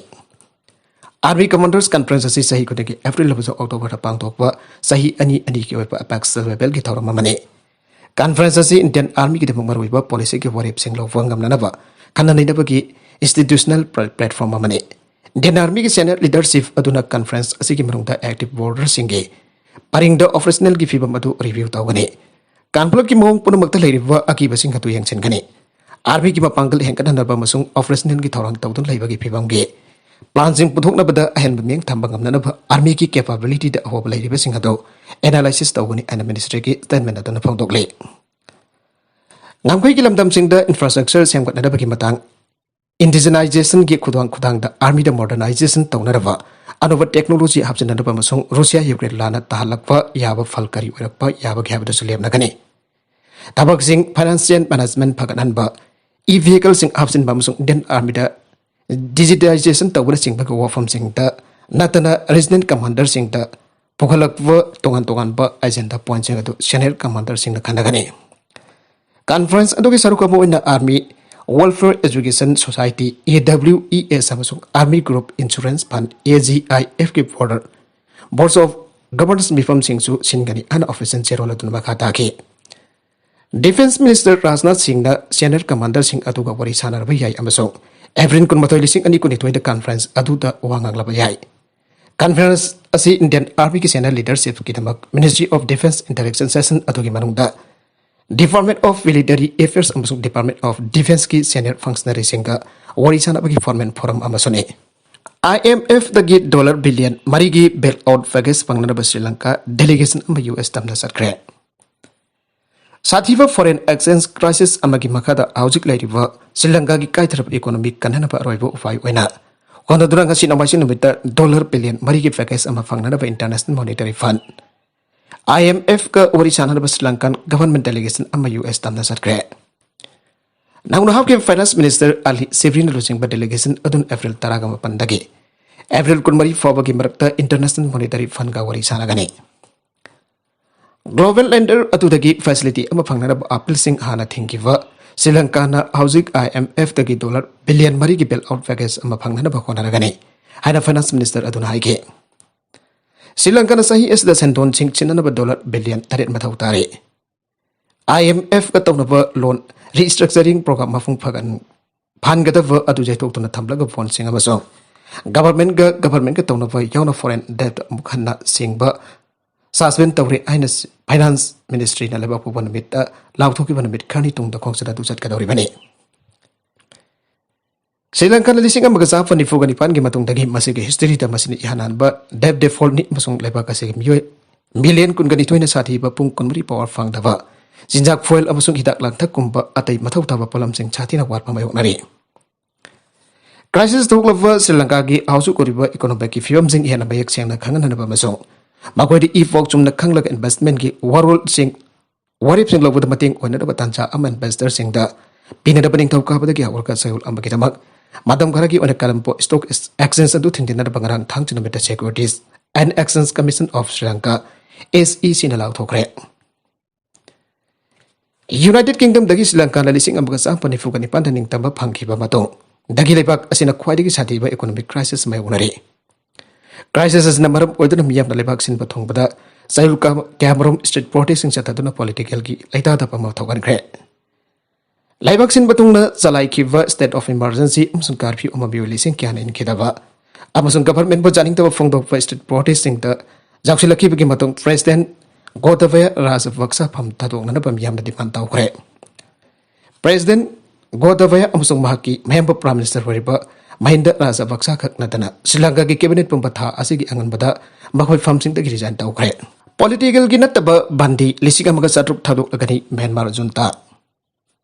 Army Commanders Conference ꯑꯁꯤ ꯆꯍꯤ ꯈꯨꯗꯤꯡꯒꯤ April ꯑꯃꯁꯨꯡ Octoberꯗ ꯄꯥꯡꯊꯣꯛꯄ ꯆꯍꯤ ꯑꯅꯤ ꯑꯅꯤꯒꯤ ꯑꯣꯏꯕ apex levelꯒꯤ ꯊꯧꯔꯝ ꯑꯃꯅꯤ꯫ Conference ꯑꯁꯤ Indian Armyꯒꯤꯗꯃꯛ ꯃꯔꯨꯑꯣꯏꯕ policyꯒꯤ ꯋꯥꯔꯦꯞꯁꯤꯡ ꯂꯧꯕ ꯉꯝꯅꯅꯕ ꯈꯟꯅ ꯅꯩꯅꯕꯒꯤ institutional pla-, platform ꯑꯃꯅꯤ꯫ Indian Armyꯒꯤ senior leadership ꯑꯗꯨꯅ conference ꯑꯁꯤꯒꯤ ꯃꯅꯨꯡꯗ active borderꯁꯤꯡꯒꯤ ꯄꯔꯤꯡꯗ operationalꯒꯤ ꯐꯤꯕꯝ ꯑꯗꯨ review ꯇꯧꯒꯅꯤ꯫ ꯀꯥꯡꯂꯨꯞꯀꯤ ꯃꯑꯣꯡ ꯄꯨꯝꯅꯃꯛꯇ ꯂꯩꯔꯤꯕ ꯑꯀꯤꯕꯁꯤꯡ ꯑꯗꯨ ꯌꯦꯡꯁꯤꯟꯒꯅꯤ꯫ Armyꯒꯤ ꯃꯄꯥꯡꯒꯜ ꯍꯦꯟꯒꯠꯍꯟꯅꯕ ꯑꯃꯁꯨꯡ operationalꯒꯤ ꯊꯧꯔꯥꯡ ꯇꯧꯗꯨꯅ ꯂꯩꯕꯒꯤ ꯐꯤꯕꯝꯒꯤ planꯁꯤꯡ ꯄꯨꯊꯣꯛꯅꯕꯗ ꯑꯍꯦꯟꯕ ꯃꯤꯠꯌꯦꯡ ꯊꯝꯕ ꯉꯝꯅꯅꯕ Armyꯒꯤ capabilityꯗ ꯑꯍꯣꯕ ꯂꯩꯔꯤꯕꯁꯤꯡ ꯑꯗꯨ analysis ꯇꯧꯒꯅꯤ ꯍꯥꯏꯅ ministryꯒꯤ statement ꯑꯗꯨꯅ ꯐꯣꯡꯗꯣꯛꯂꯤ꯫ ꯉꯝꯈꯩꯒꯤ ꯂꯝꯗꯝꯁꯤꯡꯗ infrastructure ꯁꯦꯝꯒꯠꯅꯅꯕꯒꯤ ꯃꯇꯥꯡ, indigenizationꯒꯤ ꯈꯨꯗꯥꯡ ꯈꯨꯗꯥꯡꯗ Armyꯗ modernization ꯇꯧꯅꯅꯕ ꯑꯅꯧꯕ technology ꯍꯥꯞꯆꯤꯟꯅꯅꯕ ꯑꯃꯁꯨꯡ ꯔꯨꯁꯤꯌꯥ ꯌꯨꯀ꯭ꯔꯦꯟ ꯂꯥꯟꯅ ꯇꯥꯍꯜꯂꯛꯄ ꯌꯥꯕ ꯐꯜ ꯀꯔꯤ ꯑꯣꯏꯔꯛꯄ ꯌꯥꯕꯒꯦ ꯍꯥꯏꯕꯗꯨꯁꯨ ꯂꯦꯞꯅꯒꯅꯤ꯫ ꯊꯕꯛꯁꯤꯡ financial management ꯐꯒꯠꯍꯟꯕ, e-vehicleꯁꯤꯡ ꯍꯥꯞꯆꯤꯟꯕ ꯑꯃꯁꯨꯡ Indian Armyꯗ digitization ꯇꯧꯕꯅꯆꯤꯡꯕꯒꯤ ꯋꯥꯐꯝꯁꯤꯡꯗ ꯅꯠꯇꯅ regional commanderꯁꯤꯡꯗ ꯄꯨꯈꯠꯂꯛꯄ ꯇꯣꯉꯥꯟ ꯇꯣꯉꯥꯟꯕ agenda pointꯁꯤꯡ ꯑꯗꯨ senior commanderꯁꯤꯡꯅ ꯈꯟꯅꯒꯅꯤ꯫ Conference ꯑꯗꯨꯒꯤ ꯁꯔꯨꯛ ꯑꯃ ꯑꯣꯏꯅ Army Welfare Education Society, AWES, ꯑꯃꯁꯨꯡ Army Group Insurance Fund, AGIFꯀꯤ border Boards of Governors ꯃꯤꯐꯝꯁꯤꯡꯁꯨ ꯁꯤꯟꯒꯅꯤ ꯍꯥꯏꯅ official ꯆꯦꯔꯣꯜ ꯑꯗꯨꯅ ꯃꯈꯥ ꯇꯥꯈꯤ꯫ Defence Minister ꯔꯥꯖꯅꯥꯊ ꯁꯤꯡꯅ senior commanderꯁꯤꯡ ꯑꯗꯨꯒ ꯋꯥꯔꯤ ꯁꯥꯟꯅꯔꯕ ꯌꯥꯏ ꯑꯃꯁꯨꯡ April ꯀꯨꯟꯃꯥꯊꯣꯏ, ꯂꯤꯁꯤꯡ ꯑꯅꯤ ꯀꯨꯟꯅꯤꯊꯣꯏꯗ conference ꯑꯗꯨꯗ ꯋꯥ ꯉꯥꯡꯂꯕ ꯌꯥꯏ꯫ Conference ꯑꯁꯤ Indian Armyꯒꯤ senior leadershipꯀꯤꯗꯃꯛ Ministry of Defence interaction session ꯑꯗꯨꯒꯤ ꯃꯅꯨꯡꯗ Department of Military Affairs ꯑꯃꯁꯨꯡ Department of Defenceꯀꯤ senior functionaryꯁꯤꯡꯒ ꯋꯥꯔꯤ ꯁꯥꯅꯕꯒꯤ formal forum ꯑꯃꯁꯨꯅꯤ꯫ IMFꯇꯒꯤ dollar billion ꯃꯔꯤꯒꯤ bailout package ꯐꯪꯅꯅꯕ Shri Lanka delegation ꯑꯃ US ꯇꯝꯅ ꯆꯠꯈ꯭ꯔꯦ꯫ ꯁꯥꯊꯤꯕ foreign exchange crisis ꯑꯃꯒꯤ ꯃꯈꯥꯗ ꯍꯧꯖꯤꯛ ꯂꯩꯔꯤꯕ ꯁ꯭ꯔꯤ ꯂꯪꯀꯥꯒꯤ ꯀꯥꯏꯊꯔꯕ economy ꯀꯟꯅꯅꯕ ꯑꯔꯣꯏꯕ ꯎꯄꯥꯏ ꯑꯣꯏꯅ ꯍꯣꯠꯅꯗꯨꯅ ꯉꯁꯤ ꯅꯣꯡꯃꯥꯏꯖꯤꯡ ꯅꯨꯃꯤꯠꯇ dollar billion ꯃꯔꯤꯒꯤ package ꯑꯃ ꯐꯪꯅꯅꯕ International Monetary Fund, IMFꯀ ꯋꯥꯔꯤ ꯁꯥꯅꯅꯕ Sri Lankan government delegation ꯑꯃ US ꯇꯝꯅ ꯆꯠꯈ꯭ꯔꯦ꯫ ꯅꯧꯅ ꯍꯥꯞꯈꯤꯕ Finance Minister Ali Shibriꯅ ꯂꯨꯆꯤꯡꯕ delegation ꯑꯗꯨꯅ April ꯇꯔꯥꯃꯥꯄꯟꯗꯒꯤ April ꯀꯨꯟꯃꯔꯤ ꯐꯥꯎꯕꯒꯤ ꯃꯔꯛꯇ International Monetary Fundꯀ ꯋꯥꯔꯤ ꯁꯥꯅꯒꯅꯤ꯫ Global lender ꯑꯗꯨꯗꯒꯤ facility ꯑꯃ ꯐꯪꯅꯅꯕ appealꯁꯤꯡ ꯍꯥꯟꯅ ꯊꯤꯡꯈꯤꯕ ꯁ꯭ꯔꯤ ꯂꯪꯀꯥꯅ ꯍꯧꯖꯤꯛ IMFꯇꯒꯤ dollar billion ꯃꯔꯤꯒꯤ bailout package ꯑꯃ ꯐꯪꯅꯅꯕ ꯍꯣꯠꯅꯔꯒꯅꯤ ꯍꯥꯏꯅ Finance Minister ꯑꯗꯨꯅ ꯍꯥꯏꯈꯤ꯫ ꯁ꯭ꯔꯤ ꯂꯪꯀꯥꯅ ꯆꯍꯤ ꯑꯁꯤꯗ ꯁꯦꯟꯗꯣꯟꯁꯤꯡ ꯁꯤꯟꯅꯅꯕ dollar billion ꯇꯔꯦꯠ ꯃꯊꯧ ꯇꯥꯔꯤ꯫ ꯑꯥꯏ ꯑꯦꯝ ꯑꯦꯐꯀ ꯇꯧꯅꯕ ꯂꯣꯟ ꯔꯤꯁꯇ꯭ꯔꯛꯆꯔꯤꯡ ꯄ꯭ꯔꯣꯒ꯭ꯔꯥꯝ ꯃꯄꯨꯡ ꯐꯥꯍꯟ ꯐꯍꯟꯒꯗꯕ ꯑꯗꯨ ꯌꯩꯊꯣꯛꯇꯨꯅ ꯊꯝꯂꯒ ꯕꯣꯟꯁꯤꯡ ꯑꯃꯁꯨꯡ ꯒꯚꯔꯟꯃꯦꯟꯠꯀ ꯒꯚꯔꯟꯃꯦꯟꯠꯀ ꯇꯧꯅꯕ ꯌꯥꯎꯅ ꯐꯣꯔꯦꯟ ꯗꯦꯠ ꯑꯃꯨꯛ ꯍꯟꯅ ꯁꯤꯡꯕ ꯁꯁꯄꯦꯟ ꯇꯧꯔꯦ ꯍꯥꯏꯅ ꯐꯥꯏꯅꯥꯟꯁ ꯃꯤꯅꯤꯁꯇ꯭ꯔꯤꯅ ꯂꯩꯕꯥꯛ ꯄꯣꯛꯄ ꯅꯨꯃꯤꯠꯇ ꯂꯥꯎꯊꯣꯛꯈꯤꯕ ꯅꯨꯃꯤꯠ ꯈꯔꯅꯤ ꯇꯨꯡꯗ ꯈꯣꯡꯆꯠ ꯑꯗꯨ ꯆꯠꯀꯗꯧꯔꯤꯕꯅꯤ꯫ ꯁ꯭ꯔꯤ ꯂꯪꯀꯥꯅ ꯂꯤꯁꯤꯡ ꯑꯃꯒ ꯆꯥꯃꯥꯄꯟ ꯅꯤꯐꯨꯒ ꯅꯤꯄꯥꯟꯒꯤ ꯃꯇꯨꯡꯗꯒꯤ ꯃꯁꯤꯒꯤ ꯍꯤꯁꯇ꯭ꯔꯤꯗ ꯃꯁꯤꯅ ꯏꯍꯥꯟ ꯍꯥꯟꯕ ꯗꯦꯞ ꯗꯦꯐꯣꯜꯠꯅꯤ ꯑꯃꯁꯨꯡ ꯂꯩꯕꯥꯛ ꯑꯁꯤꯒꯤ ꯃꯤꯑꯣꯏ ꯃꯤꯂꯤꯌꯟ ꯀꯨꯟꯒ ꯅꯤꯊꯣꯏꯅ ꯁꯥꯊꯤꯕ ꯄꯨꯡ ꯀꯨꯟꯃꯔꯤ ꯄꯥꯋꯔ ꯐꯪꯗꯕ, ꯆꯤꯟꯖꯥꯛ, ꯐꯨꯋꯦꯜ ꯑꯃꯁꯨꯡ ꯍꯤꯗꯥꯛ ꯂꯥꯡꯊꯛꯀꯨꯝꯕ ꯑꯇꯩ ꯃꯊꯧ ꯇꯥꯕ ꯄꯣꯠꯂꯝꯁꯤꯡ ꯁꯥꯊꯤꯅ ꯋꯥꯠꯄ ꯃꯥꯌꯣꯛꯅꯔꯤ꯫ ꯀ꯭ꯔꯥꯏꯁꯤꯁ ꯊꯣꯛꯂꯕ ꯁ꯭ꯔꯤ ꯂꯪꯀꯥꯒꯤ ꯍꯧꯖꯤꯛ ꯑꯣꯏꯔꯤꯕ ꯏꯀꯣꯅꯣꯃꯤꯛꯀꯤ ꯐꯤꯕꯝꯁꯤꯡ ꯍꯦꯟꯅ ꯃꯌꯦꯛ ꯁꯦꯡꯅ ꯈꯪꯍꯟꯅꯕ ꯑꯃꯁꯨꯡ ꯃꯈꯣꯏꯗ ꯏ ꯄꯥꯎ ꯆꯨꯝꯅ ꯈꯪꯂꯒ ꯏꯟꯚꯦꯁ꯭ꯠꯃꯦꯟꯠꯀꯤ ꯋꯥꯔꯣꯜꯁꯤꯡ ꯋꯥꯔꯦꯞꯁꯤꯡ ꯂꯧꯕꯗ ꯃꯇꯦꯡ ꯑꯣꯏꯅꯅꯕ ꯇꯥꯟꯖꯥ ꯑꯃ ꯏꯟꯚꯦꯁ꯭ꯇꯔꯁꯤꯡꯗ ꯄꯤꯅꯅꯕ ꯅꯤꯡꯊꯧꯀꯥꯕꯗꯒꯤ ꯍꯧꯔꯒ ꯆꯌꯣꯜ ꯑꯃꯒꯤꯗꯃꯛ ꯃꯇꯝ ꯈꯔꯒꯤ ꯑꯣꯏꯅ ꯀꯂꯝꯕꯣ ꯁ꯭ꯇꯣꯛ ꯑꯦꯛꯁꯆꯦꯟꯖ ꯑꯗꯨ ꯊꯤꯡꯖꯤꯟꯅꯅꯕ ꯉꯔꯥꯡ ꯊꯥꯡꯖ ꯅꯨꯃꯤꯠꯇ Securities and Exchange Commission of Sri Lanka, S E C ꯅ ꯂꯥꯎꯊꯣꯛꯈ꯭ꯔꯦ꯫ ꯌꯨꯅꯥꯏꯇꯦꯗ ꯀꯤꯡꯗꯝꯗꯒꯤ ꯁ꯭ꯔꯤ ꯂꯪꯀꯥꯅ ꯂꯤꯁꯤꯡ ꯑꯃꯒ ꯆꯥꯃꯥꯄꯟ ꯅꯤꯐꯨꯒ ꯅꯤꯄꯥꯟꯗ ꯅꯤꯡꯇꯝꯕ ꯐꯪꯈꯤꯕ ꯃꯇꯨꯡꯗꯒꯤ ꯂꯩꯕꯥꯛ ꯑꯁꯤꯅ ꯈ꯭ꯋꯥꯏꯗꯒꯤ ꯁꯥꯊꯤꯕ ꯏꯀꯣꯅꯣꯃꯤꯛ ꯀ꯭ꯔꯥꯏꯁꯤꯁ ꯃꯥꯌꯣꯛꯅꯔꯤ꯫ ꯀ꯭ꯔꯥꯏꯁꯤꯁ ꯑꯁꯤꯅ ꯃꯔꯝ ꯑꯣꯏꯗꯨꯅ ꯃꯤꯌꯥꯝꯅ ꯂꯩꯕꯥꯛ ꯁꯤꯟꯕ ꯊꯨꯡꯕꯗ ꯆꯌꯣꯜ ꯀꯌꯥꯃꯔꯨꯝ ꯁ꯭ꯇ꯭ꯔꯤꯠ ꯄ꯭ꯔꯣꯇꯦꯁ꯭ꯠꯁꯤꯡ ꯆꯠꯊꯗꯨꯅ ꯄꯣꯂꯤꯇꯤꯀꯦꯜꯒꯤ ꯂꯩꯇꯥꯗꯕ ꯑꯃ ꯊꯣꯛꯍꯟꯈ꯭ꯔꯦ꯫ ꯂꯩꯕꯥꯛ ꯁꯤꯟꯕ ꯊꯨꯡꯅ ꯆꯂꯥꯏꯈꯤꯕ ꯁ꯭ꯇꯦꯠ ꯑꯣꯐ ꯏꯃꯔꯖꯦꯟꯁꯤ ꯑꯃꯁꯨꯡ ꯀꯥꯔꯐ꯭ꯌꯨ ꯑꯃ ꯃꯤꯑꯣꯏ ꯂꯤꯁꯤꯡ ꯀꯌꯥꯅ ꯏꯟꯈꯤꯗꯕ ꯑꯃꯁꯨꯡ ꯒꯚꯔꯟꯃꯦꯟꯠꯄꯨ ꯌꯥꯅꯤꯡꯗꯕ ꯐꯣꯡꯗꯣꯛꯄ ꯁ꯭ꯇ꯭ꯔꯤꯠ ꯄ꯭ꯔꯣꯇꯦꯁ꯭ꯠꯁꯤꯡꯗ ꯌꯥꯎꯁꯤꯜꯂꯛꯈꯤꯕꯒꯤ ꯃꯇꯨꯡ ꯄ꯭ꯔꯦꯁꯤꯗꯦꯟꯠ ꯒꯣꯇꯕꯌ ꯔꯥꯖꯄꯛꯁ ꯐꯝ ꯊꯥꯗꯣꯛꯅꯅꯕ ꯃꯤꯌꯥꯝꯅ ꯗꯤꯃꯥꯟ ꯇꯧꯈ꯭ꯔꯦ꯫ ꯄ꯭ꯔꯦꯁꯤꯗꯦꯟꯠ ꯒꯣꯇꯕꯌ ꯑꯃꯁꯨꯡ ꯃꯍꯥꯛꯀꯤ ꯃꯍꯦꯝꯕ ꯄ꯭ꯔꯥꯏꯝ ꯃꯤꯅꯤꯁꯇꯔ ꯑꯣꯏꯔꯤꯕ ꯃꯍꯤꯟꯗ ꯔꯥꯖꯄꯛꯁ ꯈꯛ ꯅꯠꯇꯅ ꯁ꯭ꯔꯤ ꯂꯪꯀꯥꯒꯤ ꯀꯦꯕꯤꯅꯦꯠ ꯄꯨꯝꯕ ꯊꯥ ꯑꯁꯤꯒꯤ ꯑꯉꯟꯕꯗ ꯃꯈꯣꯏ ꯐꯝꯁꯤꯡꯗꯒꯤ ꯔꯤꯖꯥꯏꯟ ꯇꯧꯈ꯭ꯔꯦ꯫ ꯄꯣꯂꯤꯇꯤꯀꯦꯜꯒꯤ ꯅꯠꯇꯕ ꯕꯟꯗꯤ ꯂꯤꯁꯤꯡ ꯑꯃꯒ ꯆꯥꯇ꯭ꯔꯨꯛ ꯊꯥꯗꯣꯛꯂꯒꯅꯤ ꯃ꯭ꯌꯥꯟꯃꯥꯔ ꯖꯨꯟꯇꯥ꯫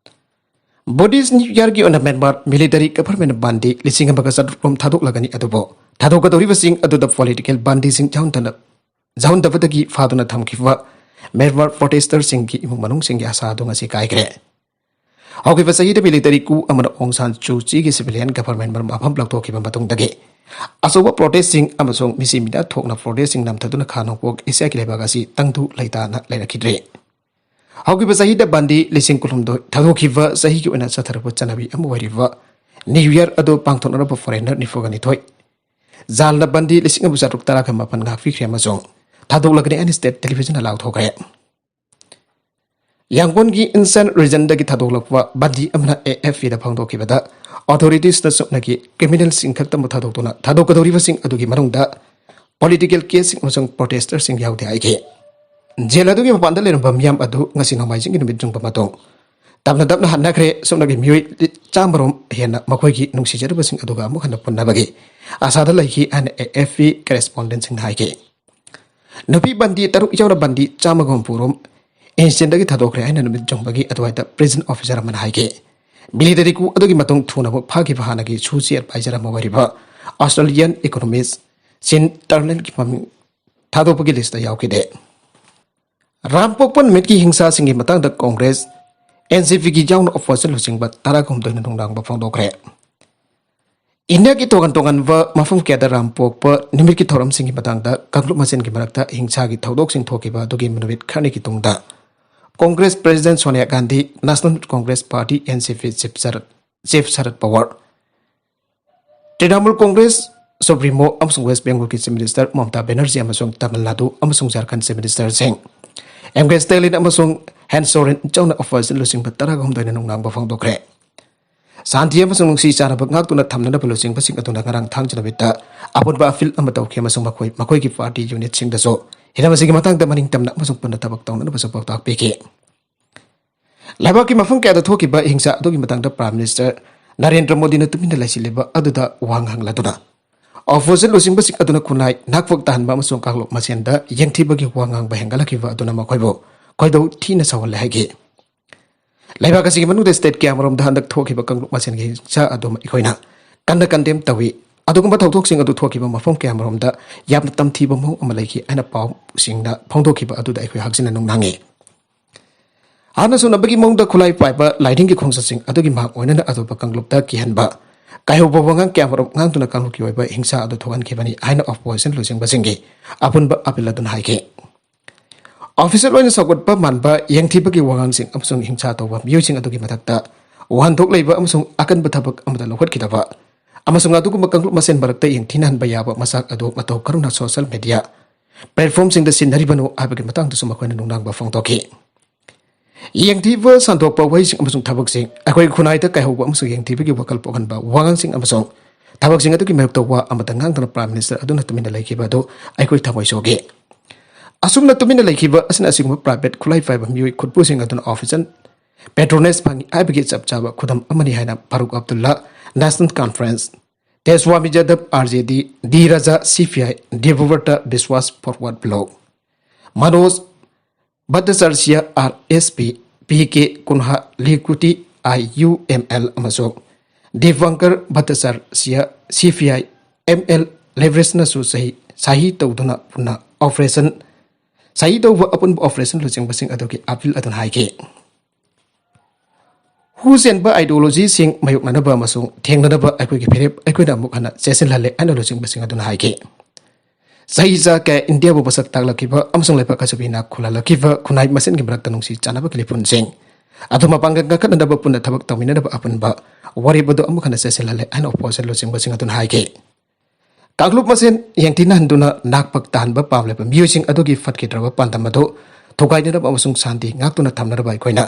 ꯕꯨꯙꯤꯁ꯭ꯠ ꯅ꯭ꯌꯨ ꯌꯤꯌꯔꯒꯤ ꯑꯣꯏꯅ ꯃ꯭ꯌꯥꯟꯃꯥꯔ ꯃꯤꯂꯤꯇꯔꯤ ꯒꯚꯔꯟꯃꯦꯟꯠꯅ ꯕꯟꯗꯤ ꯂꯤꯁꯤꯡ ꯑꯃꯒ ꯆꯥꯇ꯭ꯔꯨꯛ ꯔꯣꯝ ꯊꯥꯗꯣꯛꯂꯒꯅꯤ, ꯑꯗꯨꯕꯨ ꯊꯥꯗꯣꯛꯀꯗꯧꯔꯤꯕꯁꯤꯡ ꯑꯗꯨꯗ ꯄꯣꯂꯤꯇꯤꯀꯦꯜ ꯕꯟꯗꯤꯁꯤꯡ ꯌꯥꯎꯍꯟꯗꯅ ꯌꯥꯎꯍꯟꯗꯕꯗꯒꯤ ꯐꯥꯗꯨꯅ ꯊꯝꯈꯤꯕ ꯃ꯭ꯌꯥꯟꯃꯥꯔ ꯄ꯭ꯔꯣꯇꯦꯁ꯭ꯇꯔꯁꯤꯡꯒꯤ ꯏꯃꯨꯡ ꯃꯅꯨꯡꯁꯤꯡꯒꯤ ꯑꯁꯥ ꯑꯗꯨ ꯉꯁꯤ ꯀꯥꯏꯈ꯭ꯔꯦ꯫ ꯍꯧꯈꯤꯕ ꯆꯍꯤꯗ ꯃꯤꯂꯤꯇꯔꯤ ꯀꯨ ꯑꯃꯅ ꯑꯣꯡ ꯁꯥꯟ ꯁꯨ ꯆꯤꯒꯤ ꯁꯤꯚꯤꯂꯤꯌꯟ ꯒꯚꯔꯟꯃꯦꯟꯠ ꯃꯐꯝ ꯂꯧꯊꯣꯛꯈꯤꯕ ꯃꯇꯨꯡꯗꯒꯤ ꯑꯆꯧꯕ ꯄ꯭ꯔꯣꯇꯦꯁ꯭ꯠꯁꯤꯡ ꯑꯃꯁꯨꯡ ꯃꯤꯁꯤ ꯃꯤꯅꯥ ꯊꯣꯛꯅ ꯄ꯭ꯔꯣꯇꯦꯁ꯭ꯠꯁꯤꯡ ꯅꯝꯊꯗꯨꯅ ꯈꯥ ꯅꯣꯡꯄꯣꯛ ꯑꯦꯁꯤꯌꯥꯒꯤ ꯂꯩꯕꯥꯛ ꯑꯁꯤ ꯇꯪꯗꯨ ꯂꯩꯇꯥꯅ ꯂꯩꯔꯛꯈꯤꯗ꯭ꯔꯦ꯫ ꯍꯧꯈꯤꯕ ꯆꯍꯤꯗ ꯕꯟꯗꯤ ꯂꯤꯁꯤꯡ ꯀꯨꯟꯍꯨꯝꯗꯣꯏ ꯊꯥꯗꯣꯛꯈꯤꯕ ꯆꯍꯤꯒꯤ ꯑꯣꯏꯅ ꯆꯠꯊꯔꯛꯄ ꯆꯠꯅꯕꯤ ꯑꯃ ꯑꯣꯏꯔꯤꯕ ꯅ꯭ꯌꯨ ꯌꯤꯌꯔ ꯑꯗꯨ ꯄꯥꯡꯊꯣꯛꯅꯅꯕ ꯐꯣꯔꯦꯅꯔ ꯅꯤꯐꯨꯒ ꯅꯤꯊꯣꯏ ꯖꯥꯜꯅ ꯕꯟꯗꯤ ꯂꯤꯁꯤꯡ ꯑꯃ ꯆꯥꯇ꯭ꯔꯨꯛ ꯇꯔꯥꯒ ꯃꯥꯄꯟ ꯉꯥꯛꯄꯤꯈ꯭ꯔꯦ ꯑꯃꯁꯨꯡ ꯊꯥꯗꯣꯛꯂꯒꯅꯤ ꯍꯥꯏꯅ ꯁ꯭ꯇꯦꯠ ꯇꯦꯂꯤꯚꯤꯖꯟꯅ ꯂꯥꯎꯊꯣꯛꯈ꯭ꯔꯦ꯫ ꯌꯥꯡꯒꯣꯟꯒꯤ ꯏꯟꯁꯟ ꯔꯤꯖꯟꯗꯒꯤ ꯊꯥꯗꯣꯛꯂꯛꯄ ꯕꯟꯗꯤ ꯑꯃꯅ ꯑꯦ ꯑꯦꯐ ꯄꯤꯗ ꯐꯣꯡꯗꯣꯛꯈꯤꯕꯗ, ꯑꯣꯊꯣꯔꯤꯇꯤꯁꯅ ꯆꯨꯞꯅꯒꯤ ꯀ꯭ꯔꯤꯃꯤꯅꯦꯜꯁꯤꯡ ꯈꯛꯇꯃꯛ ꯊꯥꯗꯣꯛꯇꯨꯅ ꯊꯥꯗꯣꯛꯀꯗꯧꯔꯤꯕꯁꯤꯡ ꯑꯗꯨꯒꯤ ꯃꯅꯨꯡꯗ ꯄꯣꯂꯤꯇꯤꯀꯦꯜ ꯀꯦꯁꯁꯤꯡ ꯑꯃꯁꯨꯡ ꯄ꯭ꯔꯣꯇꯦꯁꯇꯔꯁꯤꯡ ꯌꯥꯎꯗꯦ ꯍꯥꯏꯈꯤ꯫ ꯖꯦꯜ ꯑꯗꯨꯒꯤ ꯃꯄꯥꯟꯗ ꯂꯩꯔꯝꯕ ꯃꯤꯌꯥꯝ ꯑꯗꯨ ꯉꯁꯤ ꯅꯣꯡꯃꯥꯏꯖꯤꯡꯒꯤ ꯅꯨꯃꯤꯠ ꯌꯨꯡꯕ ꯃꯇꯨꯡ ꯇꯞꯅ ꯇꯞꯅ ꯍꯟꯅꯈ꯭ꯔꯦ꯫ ꯁꯨꯞꯅꯒꯤ ꯃꯤꯑꯣꯏ ꯆꯥꯝꯃꯔꯣꯝ ꯍꯦꯟꯅ ꯃꯈꯣꯏꯒꯤ ꯅꯨꯡꯁꯤꯖꯔꯕꯁꯤꯡ ꯑꯗꯨꯒ ꯑꯃꯨꯛ ꯍꯟꯅ ꯄꯨꯟꯅꯕꯒꯤ ꯑꯁꯥꯗ ꯂꯩꯈꯤ ꯍꯥꯏꯅ ꯑꯦ ꯑꯦꯐ ꯄꯤ ꯀꯔꯦꯁꯄꯣꯟꯗꯦꯟꯁꯤꯡꯅ ꯍꯥꯏꯈꯤ꯫ ꯅꯨꯄꯤ ꯕꯟꯗꯤ ꯇꯔꯨꯛ ꯌꯥꯎꯅ ꯕꯟꯗꯤ ꯆꯥꯝꯃꯒ ꯍꯨꯝꯐꯨ ꯔꯣꯝ ꯏꯟꯁꯤꯗꯒꯤ ꯊꯥꯗꯣꯛꯈ꯭ꯔꯦ ꯍꯥꯏꯅ ꯅꯨꯃꯤꯠ ꯌꯨꯡꯕꯒꯤ ꯑꯗꯨꯋꯥꯏꯗ ꯄ꯭ꯔꯤꯖꯟ ꯑꯣꯐꯤꯁꯔ ꯑꯃꯅ ꯍꯥꯏꯈꯤ꯫ ꯃꯤꯂꯤꯇꯔꯤ ꯀꯨ ꯑꯗꯨꯒꯤ ꯃꯇꯨꯡ ꯊꯨꯅꯃꯛ ꯐꯥꯈꯤꯕ ꯍꯥꯟꯅꯒꯤ ꯁꯨꯁꯤ ꯑꯦꯗꯚꯥꯏꯖꯔ ꯑꯃ ꯑꯣꯏꯔꯤꯕ ꯑꯣꯁꯇ꯭ꯔꯦꯂꯤꯌꯥꯟ ꯏꯀꯣꯅꯣꯃꯤꯁ ꯁꯤꯟ ꯇꯔꯅꯦꯜꯒꯤ ꯃꯃꯤꯡ ꯊꯥꯗꯣꯛꯄꯒꯤ ꯂꯤꯁꯇ ꯌꯥꯎꯈꯤꯗꯦ꯫ ꯔꯥꯝ ꯄꯣꯛꯄ ꯅꯨꯃꯤꯠꯀꯤ ꯍꯤꯡꯁꯥꯁꯤꯡꯒꯤ ꯃꯇꯥꯡꯗ ꯀꯣꯡꯒ꯭ꯔꯦꯁ, ꯑꯦꯟ ꯁꯤ ꯄꯤꯒꯤ ꯌꯥꯎꯅ ꯑꯣꯄꯣꯖꯤꯁꯟ ꯂꯨꯆꯤꯡꯕ ꯇꯔꯥꯒ ꯍꯨꯝꯗꯣꯏꯅ ꯅꯨꯡꯅꯥꯡꯕ ꯐꯣꯡꯗꯣꯛꯈ꯭ꯔꯦ꯫ ꯏꯟꯗꯤꯌꯥꯒꯤ ꯇꯣꯉꯥꯟ ꯇꯣꯉꯥꯟꯕ ꯃꯐꯝ ꯀꯌꯥꯗ ꯔꯥꯝ ꯄꯣꯛꯄ ꯅꯨꯃꯤꯠꯀꯤ ꯊꯧꯔꯝꯁꯤꯡꯒꯤ ꯃꯇꯥꯡꯗ ꯀꯥꯡꯂꯨꯞ ꯃꯁꯦꯟꯒꯤ ꯃꯔꯛꯇ ꯍꯤꯡꯁꯥꯒꯤ ꯊꯧꯗꯣꯛꯁꯤꯡ ꯊꯣꯛꯈꯤꯕ ꯑꯗꯨꯒꯤ ꯅꯨꯃꯤꯠ ꯈꯔꯅꯤꯒꯤ ꯇꯨꯡꯗ Congress president Sonia Gandhi, national Congress party, N C P, chief Sharad, chief Sharad Pawar, Trinamool Congress supremo ꯑꯃꯁꯨꯡ ꯋꯦꯁ ꯕꯦꯡꯒꯣꯜꯒꯤ ꯆꯤꯐ ꯃꯤꯅꯤꯁꯇꯔ ꯃꯃꯇꯥ ꯕꯦꯅꯔꯖꯤ ꯑꯃꯁꯨꯡ ꯇꯥꯃꯤꯜ ꯅꯥꯗꯨ ꯑꯃꯁꯨꯡ ꯖꯥꯔꯈꯟꯗ ꯆꯤꯐ ꯃꯤꯅꯤꯁꯇꯔꯁꯤꯡ ꯑꯦꯝ ꯀꯦ ꯁ꯭ꯇꯦꯂꯤꯟ ꯑꯃꯁꯨꯡ ꯍꯦꯟ ꯁꯣꯔꯦꯟ ꯌꯥꯎꯅ ꯑꯣꯄꯣꯖꯤꯁꯟ ꯂꯨꯆꯤꯡꯕ ꯇꯔꯥꯒ ꯍꯨꯝꯗꯣꯏꯅ ꯅꯨꯡꯅꯥꯡꯕ ꯐꯣꯡꯗꯣꯛꯈ꯭ꯔꯦ꯫ ꯁꯥꯟꯇꯤ ꯑꯃꯁꯨꯡ ꯅꯨꯡꯁꯤ ꯆꯥꯟꯅꯕ ꯉꯥꯛꯇꯨꯅ ꯊꯝꯅꯅꯕ ꯂꯨꯆꯤꯡꯕꯁꯤꯡ ꯑꯗꯨꯅ ꯉꯔꯥꯡ ꯊꯥꯡꯖ ꯅꯨꯃꯤꯠꯇ ꯑꯄꯨꯟꯕ ꯑꯄꯤꯜ ꯑꯃ ꯇꯧꯈꯤ ꯑꯃꯁꯨꯡ ꯃꯈꯣꯏ, ꯃꯈꯣꯏꯒꯤ ꯄꯥꯔꯇꯤ ꯌꯨꯅꯤꯠꯁꯤꯡꯗꯁꯨ ꯍꯤꯔꯝ ꯑꯁꯤꯒꯤ ꯃꯇꯥꯡꯗ ꯃꯅꯤꯡ ꯇꯝꯅ ꯑꯃꯁꯨꯡ ꯄꯨꯟꯅ ꯊꯕꯛ ꯇꯧꯅꯅꯕꯁꯨ ꯄꯥꯎꯇꯥꯛ ꯄꯤꯈꯤ꯫ ꯂꯩꯕꯥꯛꯀꯤ ꯃꯐꯝ ꯀꯌꯥꯗ ꯊꯣꯛꯈꯤꯕ ꯍꯤꯡꯁꯥ ꯑꯗꯨꯒꯤ ꯃꯇꯥꯡꯗ ꯄ꯭ꯔꯥꯏꯝ ꯃꯤꯅꯤꯁꯇꯔ ꯅꯔꯦꯟꯗ꯭ꯔ ꯃꯣꯗꯤꯅ ꯇꯨꯃꯤꯟꯅ ꯂꯩꯁꯤꯜꯂꯤꯕ ꯑꯗꯨꯗ ꯋꯥ ꯉꯥꯡꯂꯗꯨꯅ, ꯑꯣꯄꯣꯖꯤꯁꯟ ꯂꯨꯆꯤꯡꯕꯁꯤꯡ ꯑꯗꯨꯅ ꯈꯨꯟꯅꯥꯏ ꯅꯥꯛꯄ ꯇꯥꯍꯟꯕ ꯑꯃꯁꯨꯡ ꯀꯥꯡꯂꯨꯞ ꯃꯁꯦꯟꯗ ꯌꯦꯡꯊꯤꯕꯒꯤ ꯋꯥ ꯉꯥꯡꯕ ꯍꯦꯟꯒꯠꯂꯛꯈꯤꯕ ꯑꯗꯨꯅ ꯃꯈꯣꯏꯕꯨ ꯈꯣꯏꯗꯧ ꯊꯤꯅ ꯁꯥꯎꯍꯜꯂꯦ ꯍꯥꯏꯈꯤ꯫ ꯂꯩꯕꯥꯛ ꯑꯁꯤꯒꯤ ꯃꯅꯨꯡꯗ ꯁ꯭ꯇꯦꯠ ꯀꯌꯥꯃꯔꯣꯝꯗ ꯍꯟꯗꯛ ꯊꯣꯛꯈꯤꯕ ꯀꯥꯡꯂꯨꯞ ꯃꯁꯦꯟꯒꯤ ꯍꯤꯡꯁꯥ ꯑꯗꯨ ꯑꯩꯈꯣꯏꯅ ꯀꯟꯅ ꯀꯟꯗꯦꯝ ꯇꯧꯏ꯫ ꯑꯗꯨꯒꯨꯝꯕ ꯊꯧꯗꯣꯛꯁꯤꯡ ꯑꯗꯨ ꯊꯣꯛꯈꯤꯕ ꯃꯐꯝ ꯀꯌꯥꯃꯔꯣꯝꯗ ꯌꯥꯝꯅ ꯇꯝꯊꯤꯕ ꯃꯑꯣꯡ ꯑꯃ ꯂꯩꯈꯤ ꯍꯥꯏꯅ ꯄꯥꯎꯁꯤꯡꯅ ꯐꯣꯡꯗꯣꯛꯈꯤꯕ ꯑꯗꯨꯗ ꯑꯩꯈꯣꯏ ꯍꯛꯆꯤꯟꯅ ꯅꯨꯡꯅꯥꯡꯉꯤ꯫ ꯍꯥꯟꯅ ꯁꯨꯅꯕꯒꯤ ꯃꯑꯣꯡꯗ ꯈꯨꯠꯂꯥꯏ ꯄꯥꯏꯕ ꯂꯥꯏꯅꯤꯡꯒꯤ ꯈꯣꯡꯆꯠꯁꯤꯡ ꯑꯗꯨꯒꯤ ꯃꯍꯥꯛ ꯑꯣꯏꯅꯅ ꯑꯇꯣꯞꯄ ꯀꯥꯡꯂꯨꯞꯇ ꯀꯤꯍꯟꯕ, ꯀꯥꯏꯍꯧꯕ ꯋꯥꯉꯥꯡ ꯀꯌꯥꯃꯔꯨꯝ ꯉꯥꯡꯗꯨꯅ ꯀꯥꯡꯂꯨꯞꯀꯤ ꯑꯣꯏꯕ ꯍꯤꯡꯁꯥ ꯑꯗꯨ ꯊꯣꯛꯍꯟꯈꯤꯕꯅꯤ ꯍꯥꯏꯅ ꯑꯣꯄꯣꯖꯤꯁꯟ ꯂꯨꯆꯤꯡꯕꯁꯤꯡꯒꯤ ꯑꯄꯨꯟꯕ ꯑꯄꯤꯜ ꯑꯗꯨꯅ ꯍꯥꯏꯈꯤ꯫ ꯑꯣꯐꯤꯁꯤꯌꯦꯜ ꯑꯣꯏꯅ ꯁꯧꯒꯠꯄ ꯃꯥꯟꯕ, ꯌꯦꯡꯊꯤꯕꯒꯤ ꯋꯥꯉꯥꯡꯁꯤꯡ ꯑꯃꯁꯨꯡ ꯍꯤꯡꯁꯥ ꯇꯧꯕ ꯃꯤꯑꯣꯏꯁꯤꯡ ꯑꯗꯨꯒꯤ ꯃꯊꯛꯇ ꯋꯥꯍꯟꯊꯣꯛ ꯂꯩꯕ ꯑꯃꯁꯨꯡ ꯑꯀꯟꯕ ꯊꯕꯛ ꯑꯃꯗ ꯂꯧꯈꯠꯈꯤꯗꯕ ꯑꯃꯁꯨꯡ ꯑꯗꯨꯒꯨꯝꯕ ꯀꯥꯡꯂꯨꯞ ꯃꯁꯦꯟ ꯃꯔꯛꯇ ꯌꯦꯡꯊꯤꯅꯍꯟꯕ ꯌꯥꯕ ꯃꯆꯥꯛ ꯑꯗꯨ ꯃꯇꯧ ꯀꯔꯝꯅ ꯁꯣꯁꯤꯌꯦꯜ ꯃꯤꯗꯤꯌꯥ ꯄ꯭ꯂꯦꯠꯐꯣꯔꯝꯁꯤꯡꯗ ꯁꯤꯟꯅꯔꯤꯕꯅꯣ ꯍꯥꯏꯕꯒꯤ ꯃꯇꯥꯡꯗꯁꯨ ꯃꯈꯣꯏꯅ ꯅꯨꯡꯅꯥꯡꯕ ꯐꯣꯡꯗꯣꯛꯈꯤ꯫ ꯌꯦꯡꯊꯤꯕ ꯁꯟꯗꯣꯛꯄ ꯋꯥꯍꯩꯁꯤꯡ ꯑꯃꯁꯨꯡ ꯊꯕꯛꯁꯤꯡ, ꯑꯩꯈꯣꯏꯒꯤ ꯈꯨꯟꯅꯥꯏꯗ ꯀꯥꯏꯍꯧꯕ ꯑꯃꯁꯨꯡ ꯌꯦꯡꯊꯤꯕꯒꯤ ꯋꯥꯈꯜ ꯄꯣꯛꯍꯟꯕ ꯋꯥꯉꯥꯡꯁꯤꯡ ꯑꯃꯁꯨꯡ ꯊꯕꯛꯁꯤꯡ ꯑꯗꯨꯒꯤ ꯃꯥꯌꯣꯛꯇ ꯋꯥ ꯑꯃꯇ ꯉꯥꯡꯗꯅ Prime Minister ꯑꯗꯨꯅ ꯇꯨꯃꯤꯟꯅ ꯂꯩꯈꯤꯕ ꯑꯗꯨ ꯑꯩꯈꯣꯏ ꯊꯃꯣꯏ ꯁꯣꯛꯏ꯫ ꯑꯁꯨꯝꯅ ꯇꯨꯃꯤꯟꯅ ꯂꯩꯈꯤꯕ ꯑꯁꯤꯅ ꯑꯁꯤꯒꯨꯝꯕ private ꯈꯨꯠꯂꯥꯏ ꯄꯥꯏꯕ ꯃꯤꯑꯣꯏ ꯈꯨꯠꯄꯨꯁꯤꯡ ꯑꯗꯨꯅ official patronage ꯐꯪꯏ ꯍꯥꯏꯕꯒꯤ ꯆꯞ ꯆꯥꯕ ꯈꯨꯗꯝ ꯑꯃꯅꯤ ꯍꯥꯏꯅ ꯐꯥꯔꯨꯛ ꯑꯕꯗꯨꯜꯂꯥ, National Conference, ꯇꯦꯖꯁ꯭ꯋꯥꯃꯤ ꯌꯥꯗꯕ, R J D, D Raja, C P I, ꯗꯦꯕꯕ꯭ꯔꯇ ꯕꯤꯁ꯭ꯋꯥꯁ, Forward Bloc, Manoj ꯚꯠꯇꯆꯥꯔꯖꯤꯌꯥ, R S P, P K ꯀꯨꯟꯍꯥ, ꯂꯤꯀꯨꯇꯤ, I U M L, ꯑꯃꯁꯨꯡ ꯗꯤꯕꯪꯀꯔ ꯚꯠꯇꯆꯥꯔꯖꯤꯌꯥ, C P I M L, ꯂꯦꯕꯔꯦꯁꯅꯁꯨ ꯆꯍꯤ ꯁꯍꯤ ꯇꯧꯗꯨꯅ ꯄꯨꯟꯅ operation, ꯁꯍꯤ ꯇꯧꯕ ꯑꯄꯨꯟꯕ operation ꯂꯨꯆꯤꯡꯕꯁꯤꯡ ꯑꯗꯨꯒꯤ appeal ꯑꯗꯨꯅ ꯍꯥꯏꯈꯤ꯫ ꯍꯨ ꯆꯦꯟꯕ ideologyꯁꯤꯡ ꯃꯥꯌꯣꯛꯅꯅꯕ ꯑꯃꯁꯨꯡ ꯊꯦꯡꯅꯅꯕ ꯑꯩꯈꯣꯏꯒꯤ ꯐꯤꯔꯦꯞ ꯑꯩꯈꯣꯏꯅ ꯑꯃꯨꯛ ꯍꯟꯅ ꯆꯦꯠꯁꯤꯜꯍꯜꯂꯦ ꯍꯥꯏꯅ ꯂꯨꯆꯤꯡꯕꯁꯤꯡ ꯑꯗꯨꯅ ꯍꯥꯏꯈꯤ꯫ ꯆꯍꯤ ꯆꯥ ꯀꯌꯥ ꯏꯟꯗꯤꯌꯥꯕꯨ ꯃꯁꯛ ꯇꯥꯛꯂꯛꯈꯤꯕ ꯑꯃꯁꯨꯡ ꯂꯩꯕꯥꯛ ꯑꯁꯤꯕꯨ ꯏꯅꯥꯛ ꯈꯨꯜꯍꯜꯂꯛꯈꯤꯕ ꯈꯨꯟꯅꯥꯏ ꯃꯁꯦꯟꯒꯤ ꯃꯔꯛꯇ ꯅꯨꯡꯁꯤ ꯆꯥꯟꯅꯕꯒꯤ ꯂꯤꯄꯨꯟꯁꯤꯡ ꯑꯗꯨ ꯃꯄꯥꯡꯒꯜ ꯀꯟꯈꯠꯅꯅꯕ ꯄꯨꯟꯅ ꯊꯕꯛ ꯇꯧꯃꯤꯟꯅꯅꯕ ꯑꯄꯨꯟꯕ ꯋꯥꯔꯦꯞ ꯑꯗꯨ ꯑꯃꯨꯛ ꯍꯟꯅ ꯆꯦꯠꯁꯤꯜꯍꯜꯂꯦ ꯍꯥꯏꯅ opposition ꯂꯨꯆꯤꯡꯕꯁꯤꯡ ꯑꯗꯨꯅ ꯍꯥꯏꯈꯤ꯫ ꯀꯥꯡꯂꯨꯞ ꯃꯁꯦꯟ ꯌꯦꯡꯊꯤꯅꯍꯟꯗꯨꯅ ꯅꯥꯛꯄꯛ ꯇꯥꯍꯟꯕ ꯄꯥꯝꯂꯤꯕ ꯃꯤꯑꯣꯏꯁꯤꯡ ꯑꯗꯨꯒꯤ ꯐꯠꯈꯤꯗ꯭ꯔꯕ ꯄꯥꯟꯗꯝ ꯑꯗꯨ ꯊꯨꯒꯥꯏꯅꯅꯕ ꯑꯃꯁꯨꯡ ꯁꯥꯟꯇꯤ ꯉꯥꯛꯇꯨꯅ ꯊꯝꯅꯅꯕ ꯑꯩꯈꯣꯏꯅ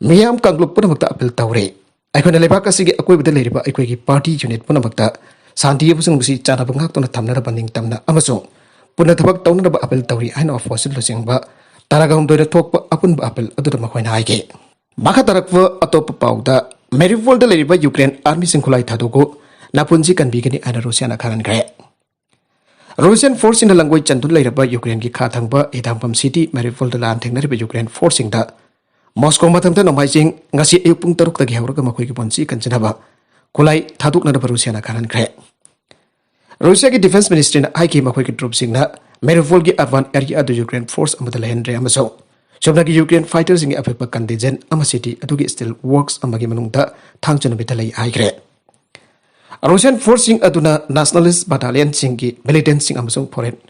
ꯃꯤꯌꯥꯝ ꯀꯥꯡꯂꯨꯞ ꯄꯨꯝꯅꯃꯛꯇ appeal ꯇꯧꯔꯤ꯫ ꯑꯩꯈꯣꯏꯅ ꯂꯩꯕꯥꯛ ꯑꯁꯤꯒꯤ ꯑꯀꯣꯏꯕꯗ ꯂꯩꯔꯤꯕ ꯑꯩꯈꯣꯏꯒꯤ party unit ꯄꯨꯝꯅꯃꯛꯇ ꯁꯥꯟꯇꯤ ꯑꯃꯁꯨꯡ ꯅꯨꯡꯁꯤ ꯆꯥꯟꯅꯕ ꯉꯥꯛꯇꯨꯅ ꯊꯝꯅꯅꯕ ꯅꯤꯡꯇꯝꯅ ꯑꯃꯁꯨꯡ ꯄꯨꯟꯅ ꯊꯕꯛ ꯇꯧꯅꯅꯕ appeal ꯇꯧꯔꯤ ꯍꯥꯏꯅ opposition ꯂꯨꯆꯤꯡꯕ ꯇꯔꯥꯒ ꯍꯨꯝꯗꯣꯏꯅ ꯊꯣꯛꯄ ꯑꯄꯨꯟꯕ appeal ꯑꯗꯨꯗ ꯃꯈꯣꯏꯅ ꯍꯥꯏꯈꯤ꯫ ꯃꯈꯥ ꯇꯥꯔꯛꯄ ꯑꯇꯣꯞꯄ ꯄꯥꯎꯗ, Mariupolꯗ ꯂꯩꯔꯤꯕ Ukraine armyꯁꯤꯡ ꯈꯨꯠꯂꯥꯏ ꯊꯥꯗꯣꯛꯎ, ꯅꯥꯄꯨꯟꯁꯤ ꯀꯟꯕꯤꯒꯅꯤ ꯍꯥꯏꯅ ꯔꯨꯁꯤꯌꯥꯅ ꯈꯪꯍꯟꯈ꯭ꯔꯦ꯫ Russian forceꯁꯤꯡꯅ ꯂꯥꯡꯒꯣꯏ ꯆꯟꯗꯨꯅ ꯂꯩꯔꯕ Ukraineꯒꯤ ꯈꯥ ꯊꯪꯕ ꯍꯤꯊꯥꯡꯐꯝ city Mariupolꯗ ꯂꯥꯟ ꯊꯦꯡꯅꯔꯤꯕ Ukraine forceꯁꯤꯡꯗ Moscow ꯃꯇꯝꯗ ꯅꯣꯡꯃꯥꯏꯖꯤꯡ ꯉꯁꯤ ꯑꯌꯨꯛ ꯄꯨꯡ ꯇꯔꯨꯛꯇꯒꯤ ꯍꯧꯔꯒ ꯃꯈꯣꯏꯒꯤ ꯄꯨꯟꯁꯤ ꯀꯟꯖꯅꯕ ꯈꯨꯠꯂꯥꯏ ꯊꯥꯗꯣꯛꯅꯅꯕ ꯔꯨꯁꯤꯌꯥꯅ ꯈꯪꯍꯟꯈ꯭ꯔꯦ꯫ ꯔꯨꯁꯤꯌꯥꯒꯤ Defence Ministryꯅ ꯍꯥꯏꯈꯤ, ꯃꯈꯣꯏꯒꯤ troopꯁꯤꯡꯅ Mariupolꯒꯤ urban area ꯑꯗꯨ Ukraine force ꯑꯃꯗ ꯂꯩꯍꯟꯗ꯭ꯔꯦ ꯑꯃꯁꯨꯡ ꯆꯨꯝꯅꯒꯤ Ukraine fighterꯁꯤꯡꯒꯤ ꯑꯄꯤꯛꯄ contingent ꯑꯃ city ꯑꯗꯨꯒꯤ steel works ꯑꯃꯒꯤ ꯃꯅꯨꯡꯗ ꯊꯥꯡꯖ ꯅꯨꯃꯤꯠꯇ ꯂꯩ ꯍꯥꯏꯈ꯭ꯔꯦ꯫ Russian forceꯁꯤꯡ ꯑꯗꯨꯅ nationalist battalionꯁꯤꯡꯒꯤ militantꯁꯤꯡ ꯑꯃꯁꯨꯡ foreign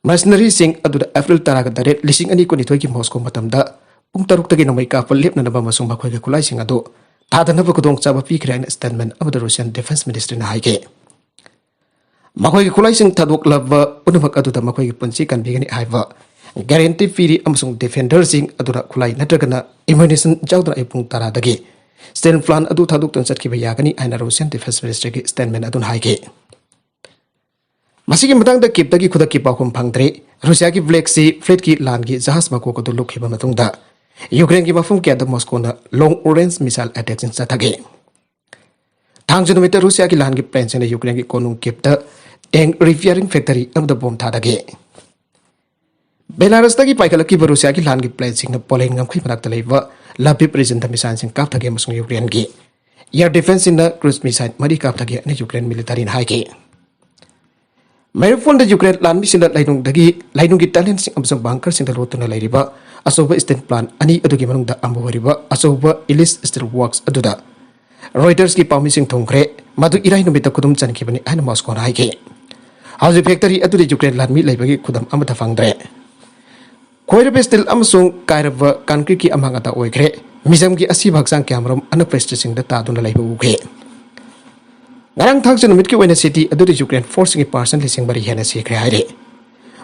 mercenaryꯁꯤꯡ ꯑꯗꯨꯗ April ꯇꯔꯥꯒ ꯇꯔꯦꯠ, ꯂꯤꯁꯤꯡ ꯑꯅꯤ ꯀꯨꯟꯅꯤꯊꯣꯏꯒꯤ Moscow ꯃꯇꯝꯗ ꯄꯨꯡ ꯇꯔꯨꯛꯇꯒꯤ ꯅꯣꯡꯃꯩ ꯀꯥꯞꯄ ꯂꯦꯞꯅꯅꯕ ꯑꯃꯁꯨꯡ ꯃꯈꯣꯏꯒꯤ ꯈꯨꯠꯂꯥꯏꯁꯤꯡ ꯑꯗꯨ ꯊꯥꯗꯅꯕ ꯈꯨꯗꯣꯡꯆꯥꯕ ꯄꯤꯈ꯭ꯔꯦ ꯍꯥꯏꯅ statement ꯑꯃꯗ Russian Defence Ministryꯅ ꯍꯥꯏꯈꯤ꯫ ꯃꯈꯣꯏꯒꯤ ꯈꯨꯠꯂꯥꯏꯁꯤꯡ ꯊꯥꯗꯣꯛꯂꯕ ꯄꯨꯝꯅꯃꯛ ꯑꯗꯨꯗ ꯃꯈꯣꯏꯒꯤ ꯄꯨꯟꯁꯤ ꯀꯟꯕꯤꯒꯅꯤ ꯍꯥꯏꯕ ꯒꯥꯔꯦꯟꯇꯤ ꯄꯤꯔꯤ ꯑꯃꯁꯨꯡ ꯗꯤꯐꯦꯟꯗꯔꯁꯤꯡ ꯑꯗꯨꯅ ꯈꯨꯠꯂꯥꯏ ꯅꯠꯇ꯭ꯔꯒꯅ ꯑꯦꯃꯨꯅꯤꯁꯟ ꯌꯥꯎꯗꯅ ꯑꯌꯨꯛ ꯄꯨꯡ ꯇꯔꯥꯗꯒꯤ ꯁ꯭ꯇꯤꯜ ꯄ꯭ꯂꯥꯟ ꯑꯗꯨ ꯊꯥꯗꯣꯛꯇꯨꯅ ꯆꯠꯈꯤꯕ ꯌꯥꯒꯅꯤ ꯍꯥꯏꯅ ꯔꯨꯁꯤꯌꯥꯟ ꯗꯤꯐꯦꯟꯁ ꯃꯤꯅꯤꯁꯇ꯭ꯔꯤꯒꯤ ꯁ꯭ꯇꯦꯠꯃꯦꯟ ꯑꯗꯨꯅ ꯍꯥꯏꯈꯤ꯫ ꯃꯁꯤꯒꯤ ꯃꯇꯥꯡꯗ ꯀꯤꯞꯇꯒꯤ ꯈꯨꯗꯛꯀꯤ ꯄꯥꯎꯈꯨꯝ ꯐꯪꯗ꯭ꯔꯤ꯫ ꯔꯨꯁꯤꯌꯥꯒꯤ ꯕ꯭ꯂꯦꯛ ꯁꯤ ꯐ꯭ꯂꯤꯠꯀꯤ ꯂꯥꯟꯒꯤ ꯖꯍꯥꯖ ꯃꯀꯣꯛ ꯑꯗꯨ ꯂꯨꯞꯈꯤꯕ ꯃꯇꯨꯡꯗ ꯌꯨꯀ꯭ꯔꯦꯟꯒꯤ ꯃꯐꯝ ꯀꯌꯥꯗ ꯃꯣꯁꯀꯣꯅ ꯂꯣꯡ ꯔꯦꯟꯖ ꯃꯤꯁꯥꯏꯜ ꯑꯦꯇꯦꯛꯁꯤꯡ ꯆꯠꯊꯈꯤ꯫ ꯊꯥꯡꯖ ꯅꯨꯃꯤꯠꯇ ꯔꯨꯁꯤꯌꯥꯒꯤ ꯂꯥꯟꯒꯤ ꯄ꯭ꯂꯦꯟꯁꯤꯡꯅ ꯌꯨꯀ꯭ꯔꯦꯟꯒꯤ ꯀꯣꯅꯨꯡ ꯀꯤꯞꯇ ꯇꯦꯡ ꯔꯤꯄꯤꯌꯥꯔꯤꯡ ꯐꯦꯛꯇꯔꯤ ꯑꯃꯗ ꯕꯣꯝ ꯊꯥꯗꯈꯤ꯫ ꯕꯦꯂꯥꯔꯁꯇꯒꯤ ꯄꯥꯏꯈꯠꯂꯛꯈꯤꯕ ꯔꯨꯁꯤꯌꯥꯒꯤ ꯂꯥꯟꯒꯤ ꯄ꯭ꯂꯦꯟꯁꯤꯡꯅ ꯄꯣꯂꯦꯟ ꯉꯝꯈꯩ ꯃꯅꯥꯛꯇ ꯂꯩꯕ ꯂꯕꯤꯞ ꯔꯤꯖꯟꯗ ꯃꯤꯁꯥꯏꯜꯁꯤꯡ ꯀꯥꯞꯊꯒꯦ ꯑꯃꯁꯨꯡ ꯌꯨꯀ꯭ꯔꯦꯟꯒꯤ ꯏꯌꯔ ꯗꯤꯐꯦꯟꯁꯁꯤꯡꯅ ꯀ꯭ꯔꯨꯏꯖ ꯃꯤꯁꯥꯏꯜ ꯃꯔꯤ ꯀꯥꯞꯊꯒꯦ ꯍꯥꯏꯅ ꯌꯨꯀ꯭ꯔꯦꯟ ꯃꯤꯂꯤꯇꯔꯤꯅ ꯍꯥꯏꯈꯤ꯫ ꯃꯦꯔꯤꯐꯣꯟꯗ ꯌꯨꯀ꯭ꯔꯦꯟ ꯂꯥꯟꯃꯤꯁꯤꯡꯅ ꯂꯩꯅꯨꯡꯗꯒꯤ, ꯂꯩꯅꯨꯡꯒꯤ ꯇꯅꯦꯜꯁꯤꯡ ꯑꯃꯁꯨꯡ ꯕꯪꯀꯔꯁꯤꯡꯗ ꯂꯣꯠꯇꯨꯅ ꯂꯩꯔꯤꯕ ꯑꯆꯧꯕ ꯁ꯭ꯇꯤꯜ ꯄ꯭ꯂꯥꯟ ꯑꯅꯤ ꯑꯗꯨꯒꯤ ꯃꯅꯨꯡꯗ ꯑꯃ ꯑꯣꯏꯔꯤꯕ ꯑꯆꯧꯕ ꯏꯂꯤꯁ ꯁ꯭ꯇꯤꯜ ꯋꯥꯔꯛꯁ ꯑꯗꯨꯗ ꯔꯣꯏꯇꯔꯁꯀꯤ ꯄꯥꯎꯃꯤꯁꯤꯡ ꯊꯨꯡꯈ꯭ꯔꯦ꯫ ꯃꯗꯨ ꯏꯔꯥꯏ ꯅꯨꯃꯤꯠꯇ ꯈꯨꯗꯨꯝ ꯆꯟꯈꯤꯕꯅꯤ ꯍꯥꯏꯅ ꯃꯣꯁꯀꯣꯅ ꯍꯥꯏꯈꯤ꯫ ꯍꯧꯖꯤꯛ ꯐꯦꯛꯇꯔꯤ ꯑꯗꯨꯗ ꯌꯨꯀ꯭ꯔꯦꯟ ꯂꯥꯟꯃꯤ ꯂꯩꯕꯒꯤ ꯈꯨꯗꯝ ꯑꯃꯠꯇ ꯐꯪꯗ꯭ꯔꯦ꯫ ꯈꯣꯏꯔꯕ ꯁ꯭ꯇꯤꯜ ꯑꯃꯁꯨꯡ ꯀꯥꯏꯔꯕ ꯀꯟꯀ꯭ꯔꯤꯠꯀꯤ ꯑꯃꯥꯡ ꯑꯇꯥ ꯑꯣꯏꯈ꯭ꯔꯦ꯫ ꯃꯤꯖꯝꯒꯤ ꯑꯁꯤꯕ ꯍꯛꯆꯥꯡ ꯀꯌꯥꯃꯔꯨꯝ ꯑꯅꯛꯄ ꯁ꯭ꯇ꯭ꯔꯤꯠꯁꯤꯡꯗ ꯇꯥꯗꯨꯅ ꯂꯩꯕ ꯎꯈꯤ꯫ ꯉꯔꯥꯡ ꯊꯥꯡꯖ ꯅꯨꯃꯤꯠꯀꯤ ꯑꯣꯏꯅ ꯁꯤꯇꯤ ꯑꯗꯨꯗ ꯌꯨꯀ꯭ꯔꯦꯟ ꯐꯣꯔꯁꯁꯤꯡꯒꯤ ꯄꯥꯔꯁꯟ ꯂꯤꯁꯤꯡ ꯃꯔꯤ ꯍꯦꯟꯅ ꯁꯤꯈ꯭ꯔꯦ ꯍꯥꯏꯔꯤ꯫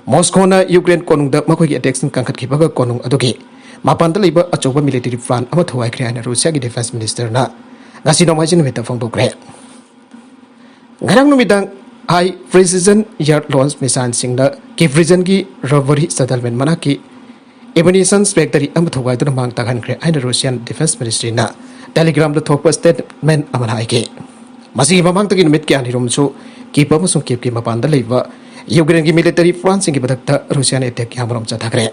ꯃꯣꯁꯀꯣꯅ ꯌꯨꯀ꯭ꯔꯦꯟ ꯀꯣꯅꯨꯡꯗ ꯃꯈꯣꯏꯒꯤ ꯑꯦꯇꯦꯛꯁꯤꯡ ꯀꯟꯈꯠꯈꯤꯕꯒ ꯀꯣꯅꯨꯡ ꯑꯗꯨꯒꯤ ꯃꯄꯥꯟꯗ ꯂꯩꯕ ꯑꯆꯧꯕ ꯃꯤꯂꯤꯇꯔꯤ ꯄ꯭ꯂꯥꯟ ꯑꯃ ꯊꯨꯒꯥꯏꯈ꯭ꯔꯦ ꯍꯥꯏꯅ ꯔꯨꯁꯤꯌꯥꯒꯤ ꯗꯤꯐꯦꯟꯁ ꯃꯤꯅꯤꯁꯇꯔꯅ ꯉꯁꯤ ꯅꯣꯡꯃꯥꯏꯖꯤꯡ ꯅꯨꯃꯤꯠꯇ ꯐꯣꯡꯗꯣꯛꯈ꯭ꯔꯦ꯫ ꯉꯔꯥꯡ ꯅꯨꯃꯤꯗꯥꯡ ꯍꯥꯏ ꯄ꯭ꯔꯤꯁꯤꯖꯟ ꯏꯌꯥꯔ ꯂꯣꯟꯁ ꯃꯤꯁꯥꯏꯜꯁꯤꯡꯅ ꯀꯤꯞ ꯔꯤꯖꯟꯒꯤ ꯔꯕꯔꯤ ꯁꯦꯇꯜꯃꯦꯟ ꯃꯅꯥꯛꯀꯤ ꯑꯦꯃꯨꯅꯤꯁꯟ ꯐꯦꯛꯇꯔꯤ ꯑꯃ ꯊꯨꯒꯥꯏꯗꯨꯅ ꯃꯥꯡ ꯇꯥꯛꯍꯟꯈ꯭ꯔꯦ ꯍꯥꯏꯅ ꯔꯨꯁꯤꯌꯥꯟ ꯗꯤꯐꯦꯟꯁ ꯃꯤꯅꯤꯁꯇ꯭ꯔꯤꯅ ꯇꯦꯂꯤꯒ꯭ꯔꯥꯝꯗ ꯊꯣꯛꯄ ꯁ꯭ꯇꯦꯠꯃꯦꯟ ꯑꯃꯅ ꯍꯥꯏꯈꯤ꯫ ꯃꯁꯤꯒꯤ ꯃꯃꯥꯡꯗꯒꯤ ꯅꯨꯃꯤꯠ ꯀꯌꯥꯅꯤꯔꯣꯝꯁꯨ ꯀꯤꯞ ꯑꯃꯁꯨꯡ ꯀꯤꯞꯀꯤ ꯃꯄꯥꯟꯗ ꯂꯩꯕ ꯌꯨꯀ꯭ꯔꯦꯟꯒꯤ ꯃꯤꯂꯤꯇꯔꯤ ꯄ꯭ꯂꯥꯟꯁꯤꯡꯒꯤ ꯃꯊꯛꯇ ꯔꯨꯁꯤꯌꯥꯅ ꯑꯦꯇꯦꯛ ꯀꯌꯥꯃꯔꯨꯝ ꯆꯠꯊꯈ꯭ꯔꯦ꯫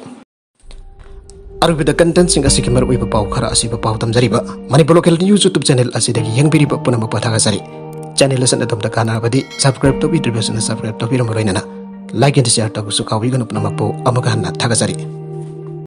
ꯑꯔꯣꯏꯕꯗ ꯀꯟꯇꯦꯟꯁꯤꯡ ꯑꯁꯤꯒꯤ ꯃꯔꯨꯑꯣꯏꯕ ꯄꯥꯎ ꯈꯔ ꯑꯁꯤꯕ ꯄꯥꯎ ꯇꯝꯖꯔꯤꯕ ꯃꯅꯤꯄꯨꯔ ꯂꯣꯀꯦꯜ ꯅ꯭ꯌꯨꯁ ꯌꯨꯇ꯭ꯌꯨꯕ ꯆꯦꯅꯦꯜ ꯑꯁꯤꯗꯒꯤ ꯌꯦꯡꯕꯤꯔꯤꯕ ꯄꯨꯝꯅꯃꯛꯄꯨ ꯊꯥꯒꯠꯆꯔꯤ꯫ ꯆꯦꯅꯦꯜ ꯑꯁꯤꯅ ꯑꯗꯣꯝꯗ ꯀꯥꯟꯅꯔꯕꯗꯤ ꯁꯕꯁꯀ꯭ꯔꯥꯏꯕ ꯇꯧꯕꯤꯗ꯭ꯔꯤꯕꯁꯤꯡꯅ ꯁꯕꯁꯀ꯭ꯔꯥꯏꯕ ꯇꯧꯕꯤꯔꯝꯕ ꯂꯣꯏꯅꯅ ꯂꯥꯏꯛ ꯑꯦꯟ ꯁꯤꯌꯥꯔ ꯇꯧꯕꯁꯨ ꯀꯥꯎꯕꯤꯒꯅꯨ꯫ ꯄꯨꯝꯅꯃꯛꯄꯨ ꯑꯃꯨꯛꯀ ꯍꯟꯅ ꯊꯥꯒꯠꯆꯔꯤ꯫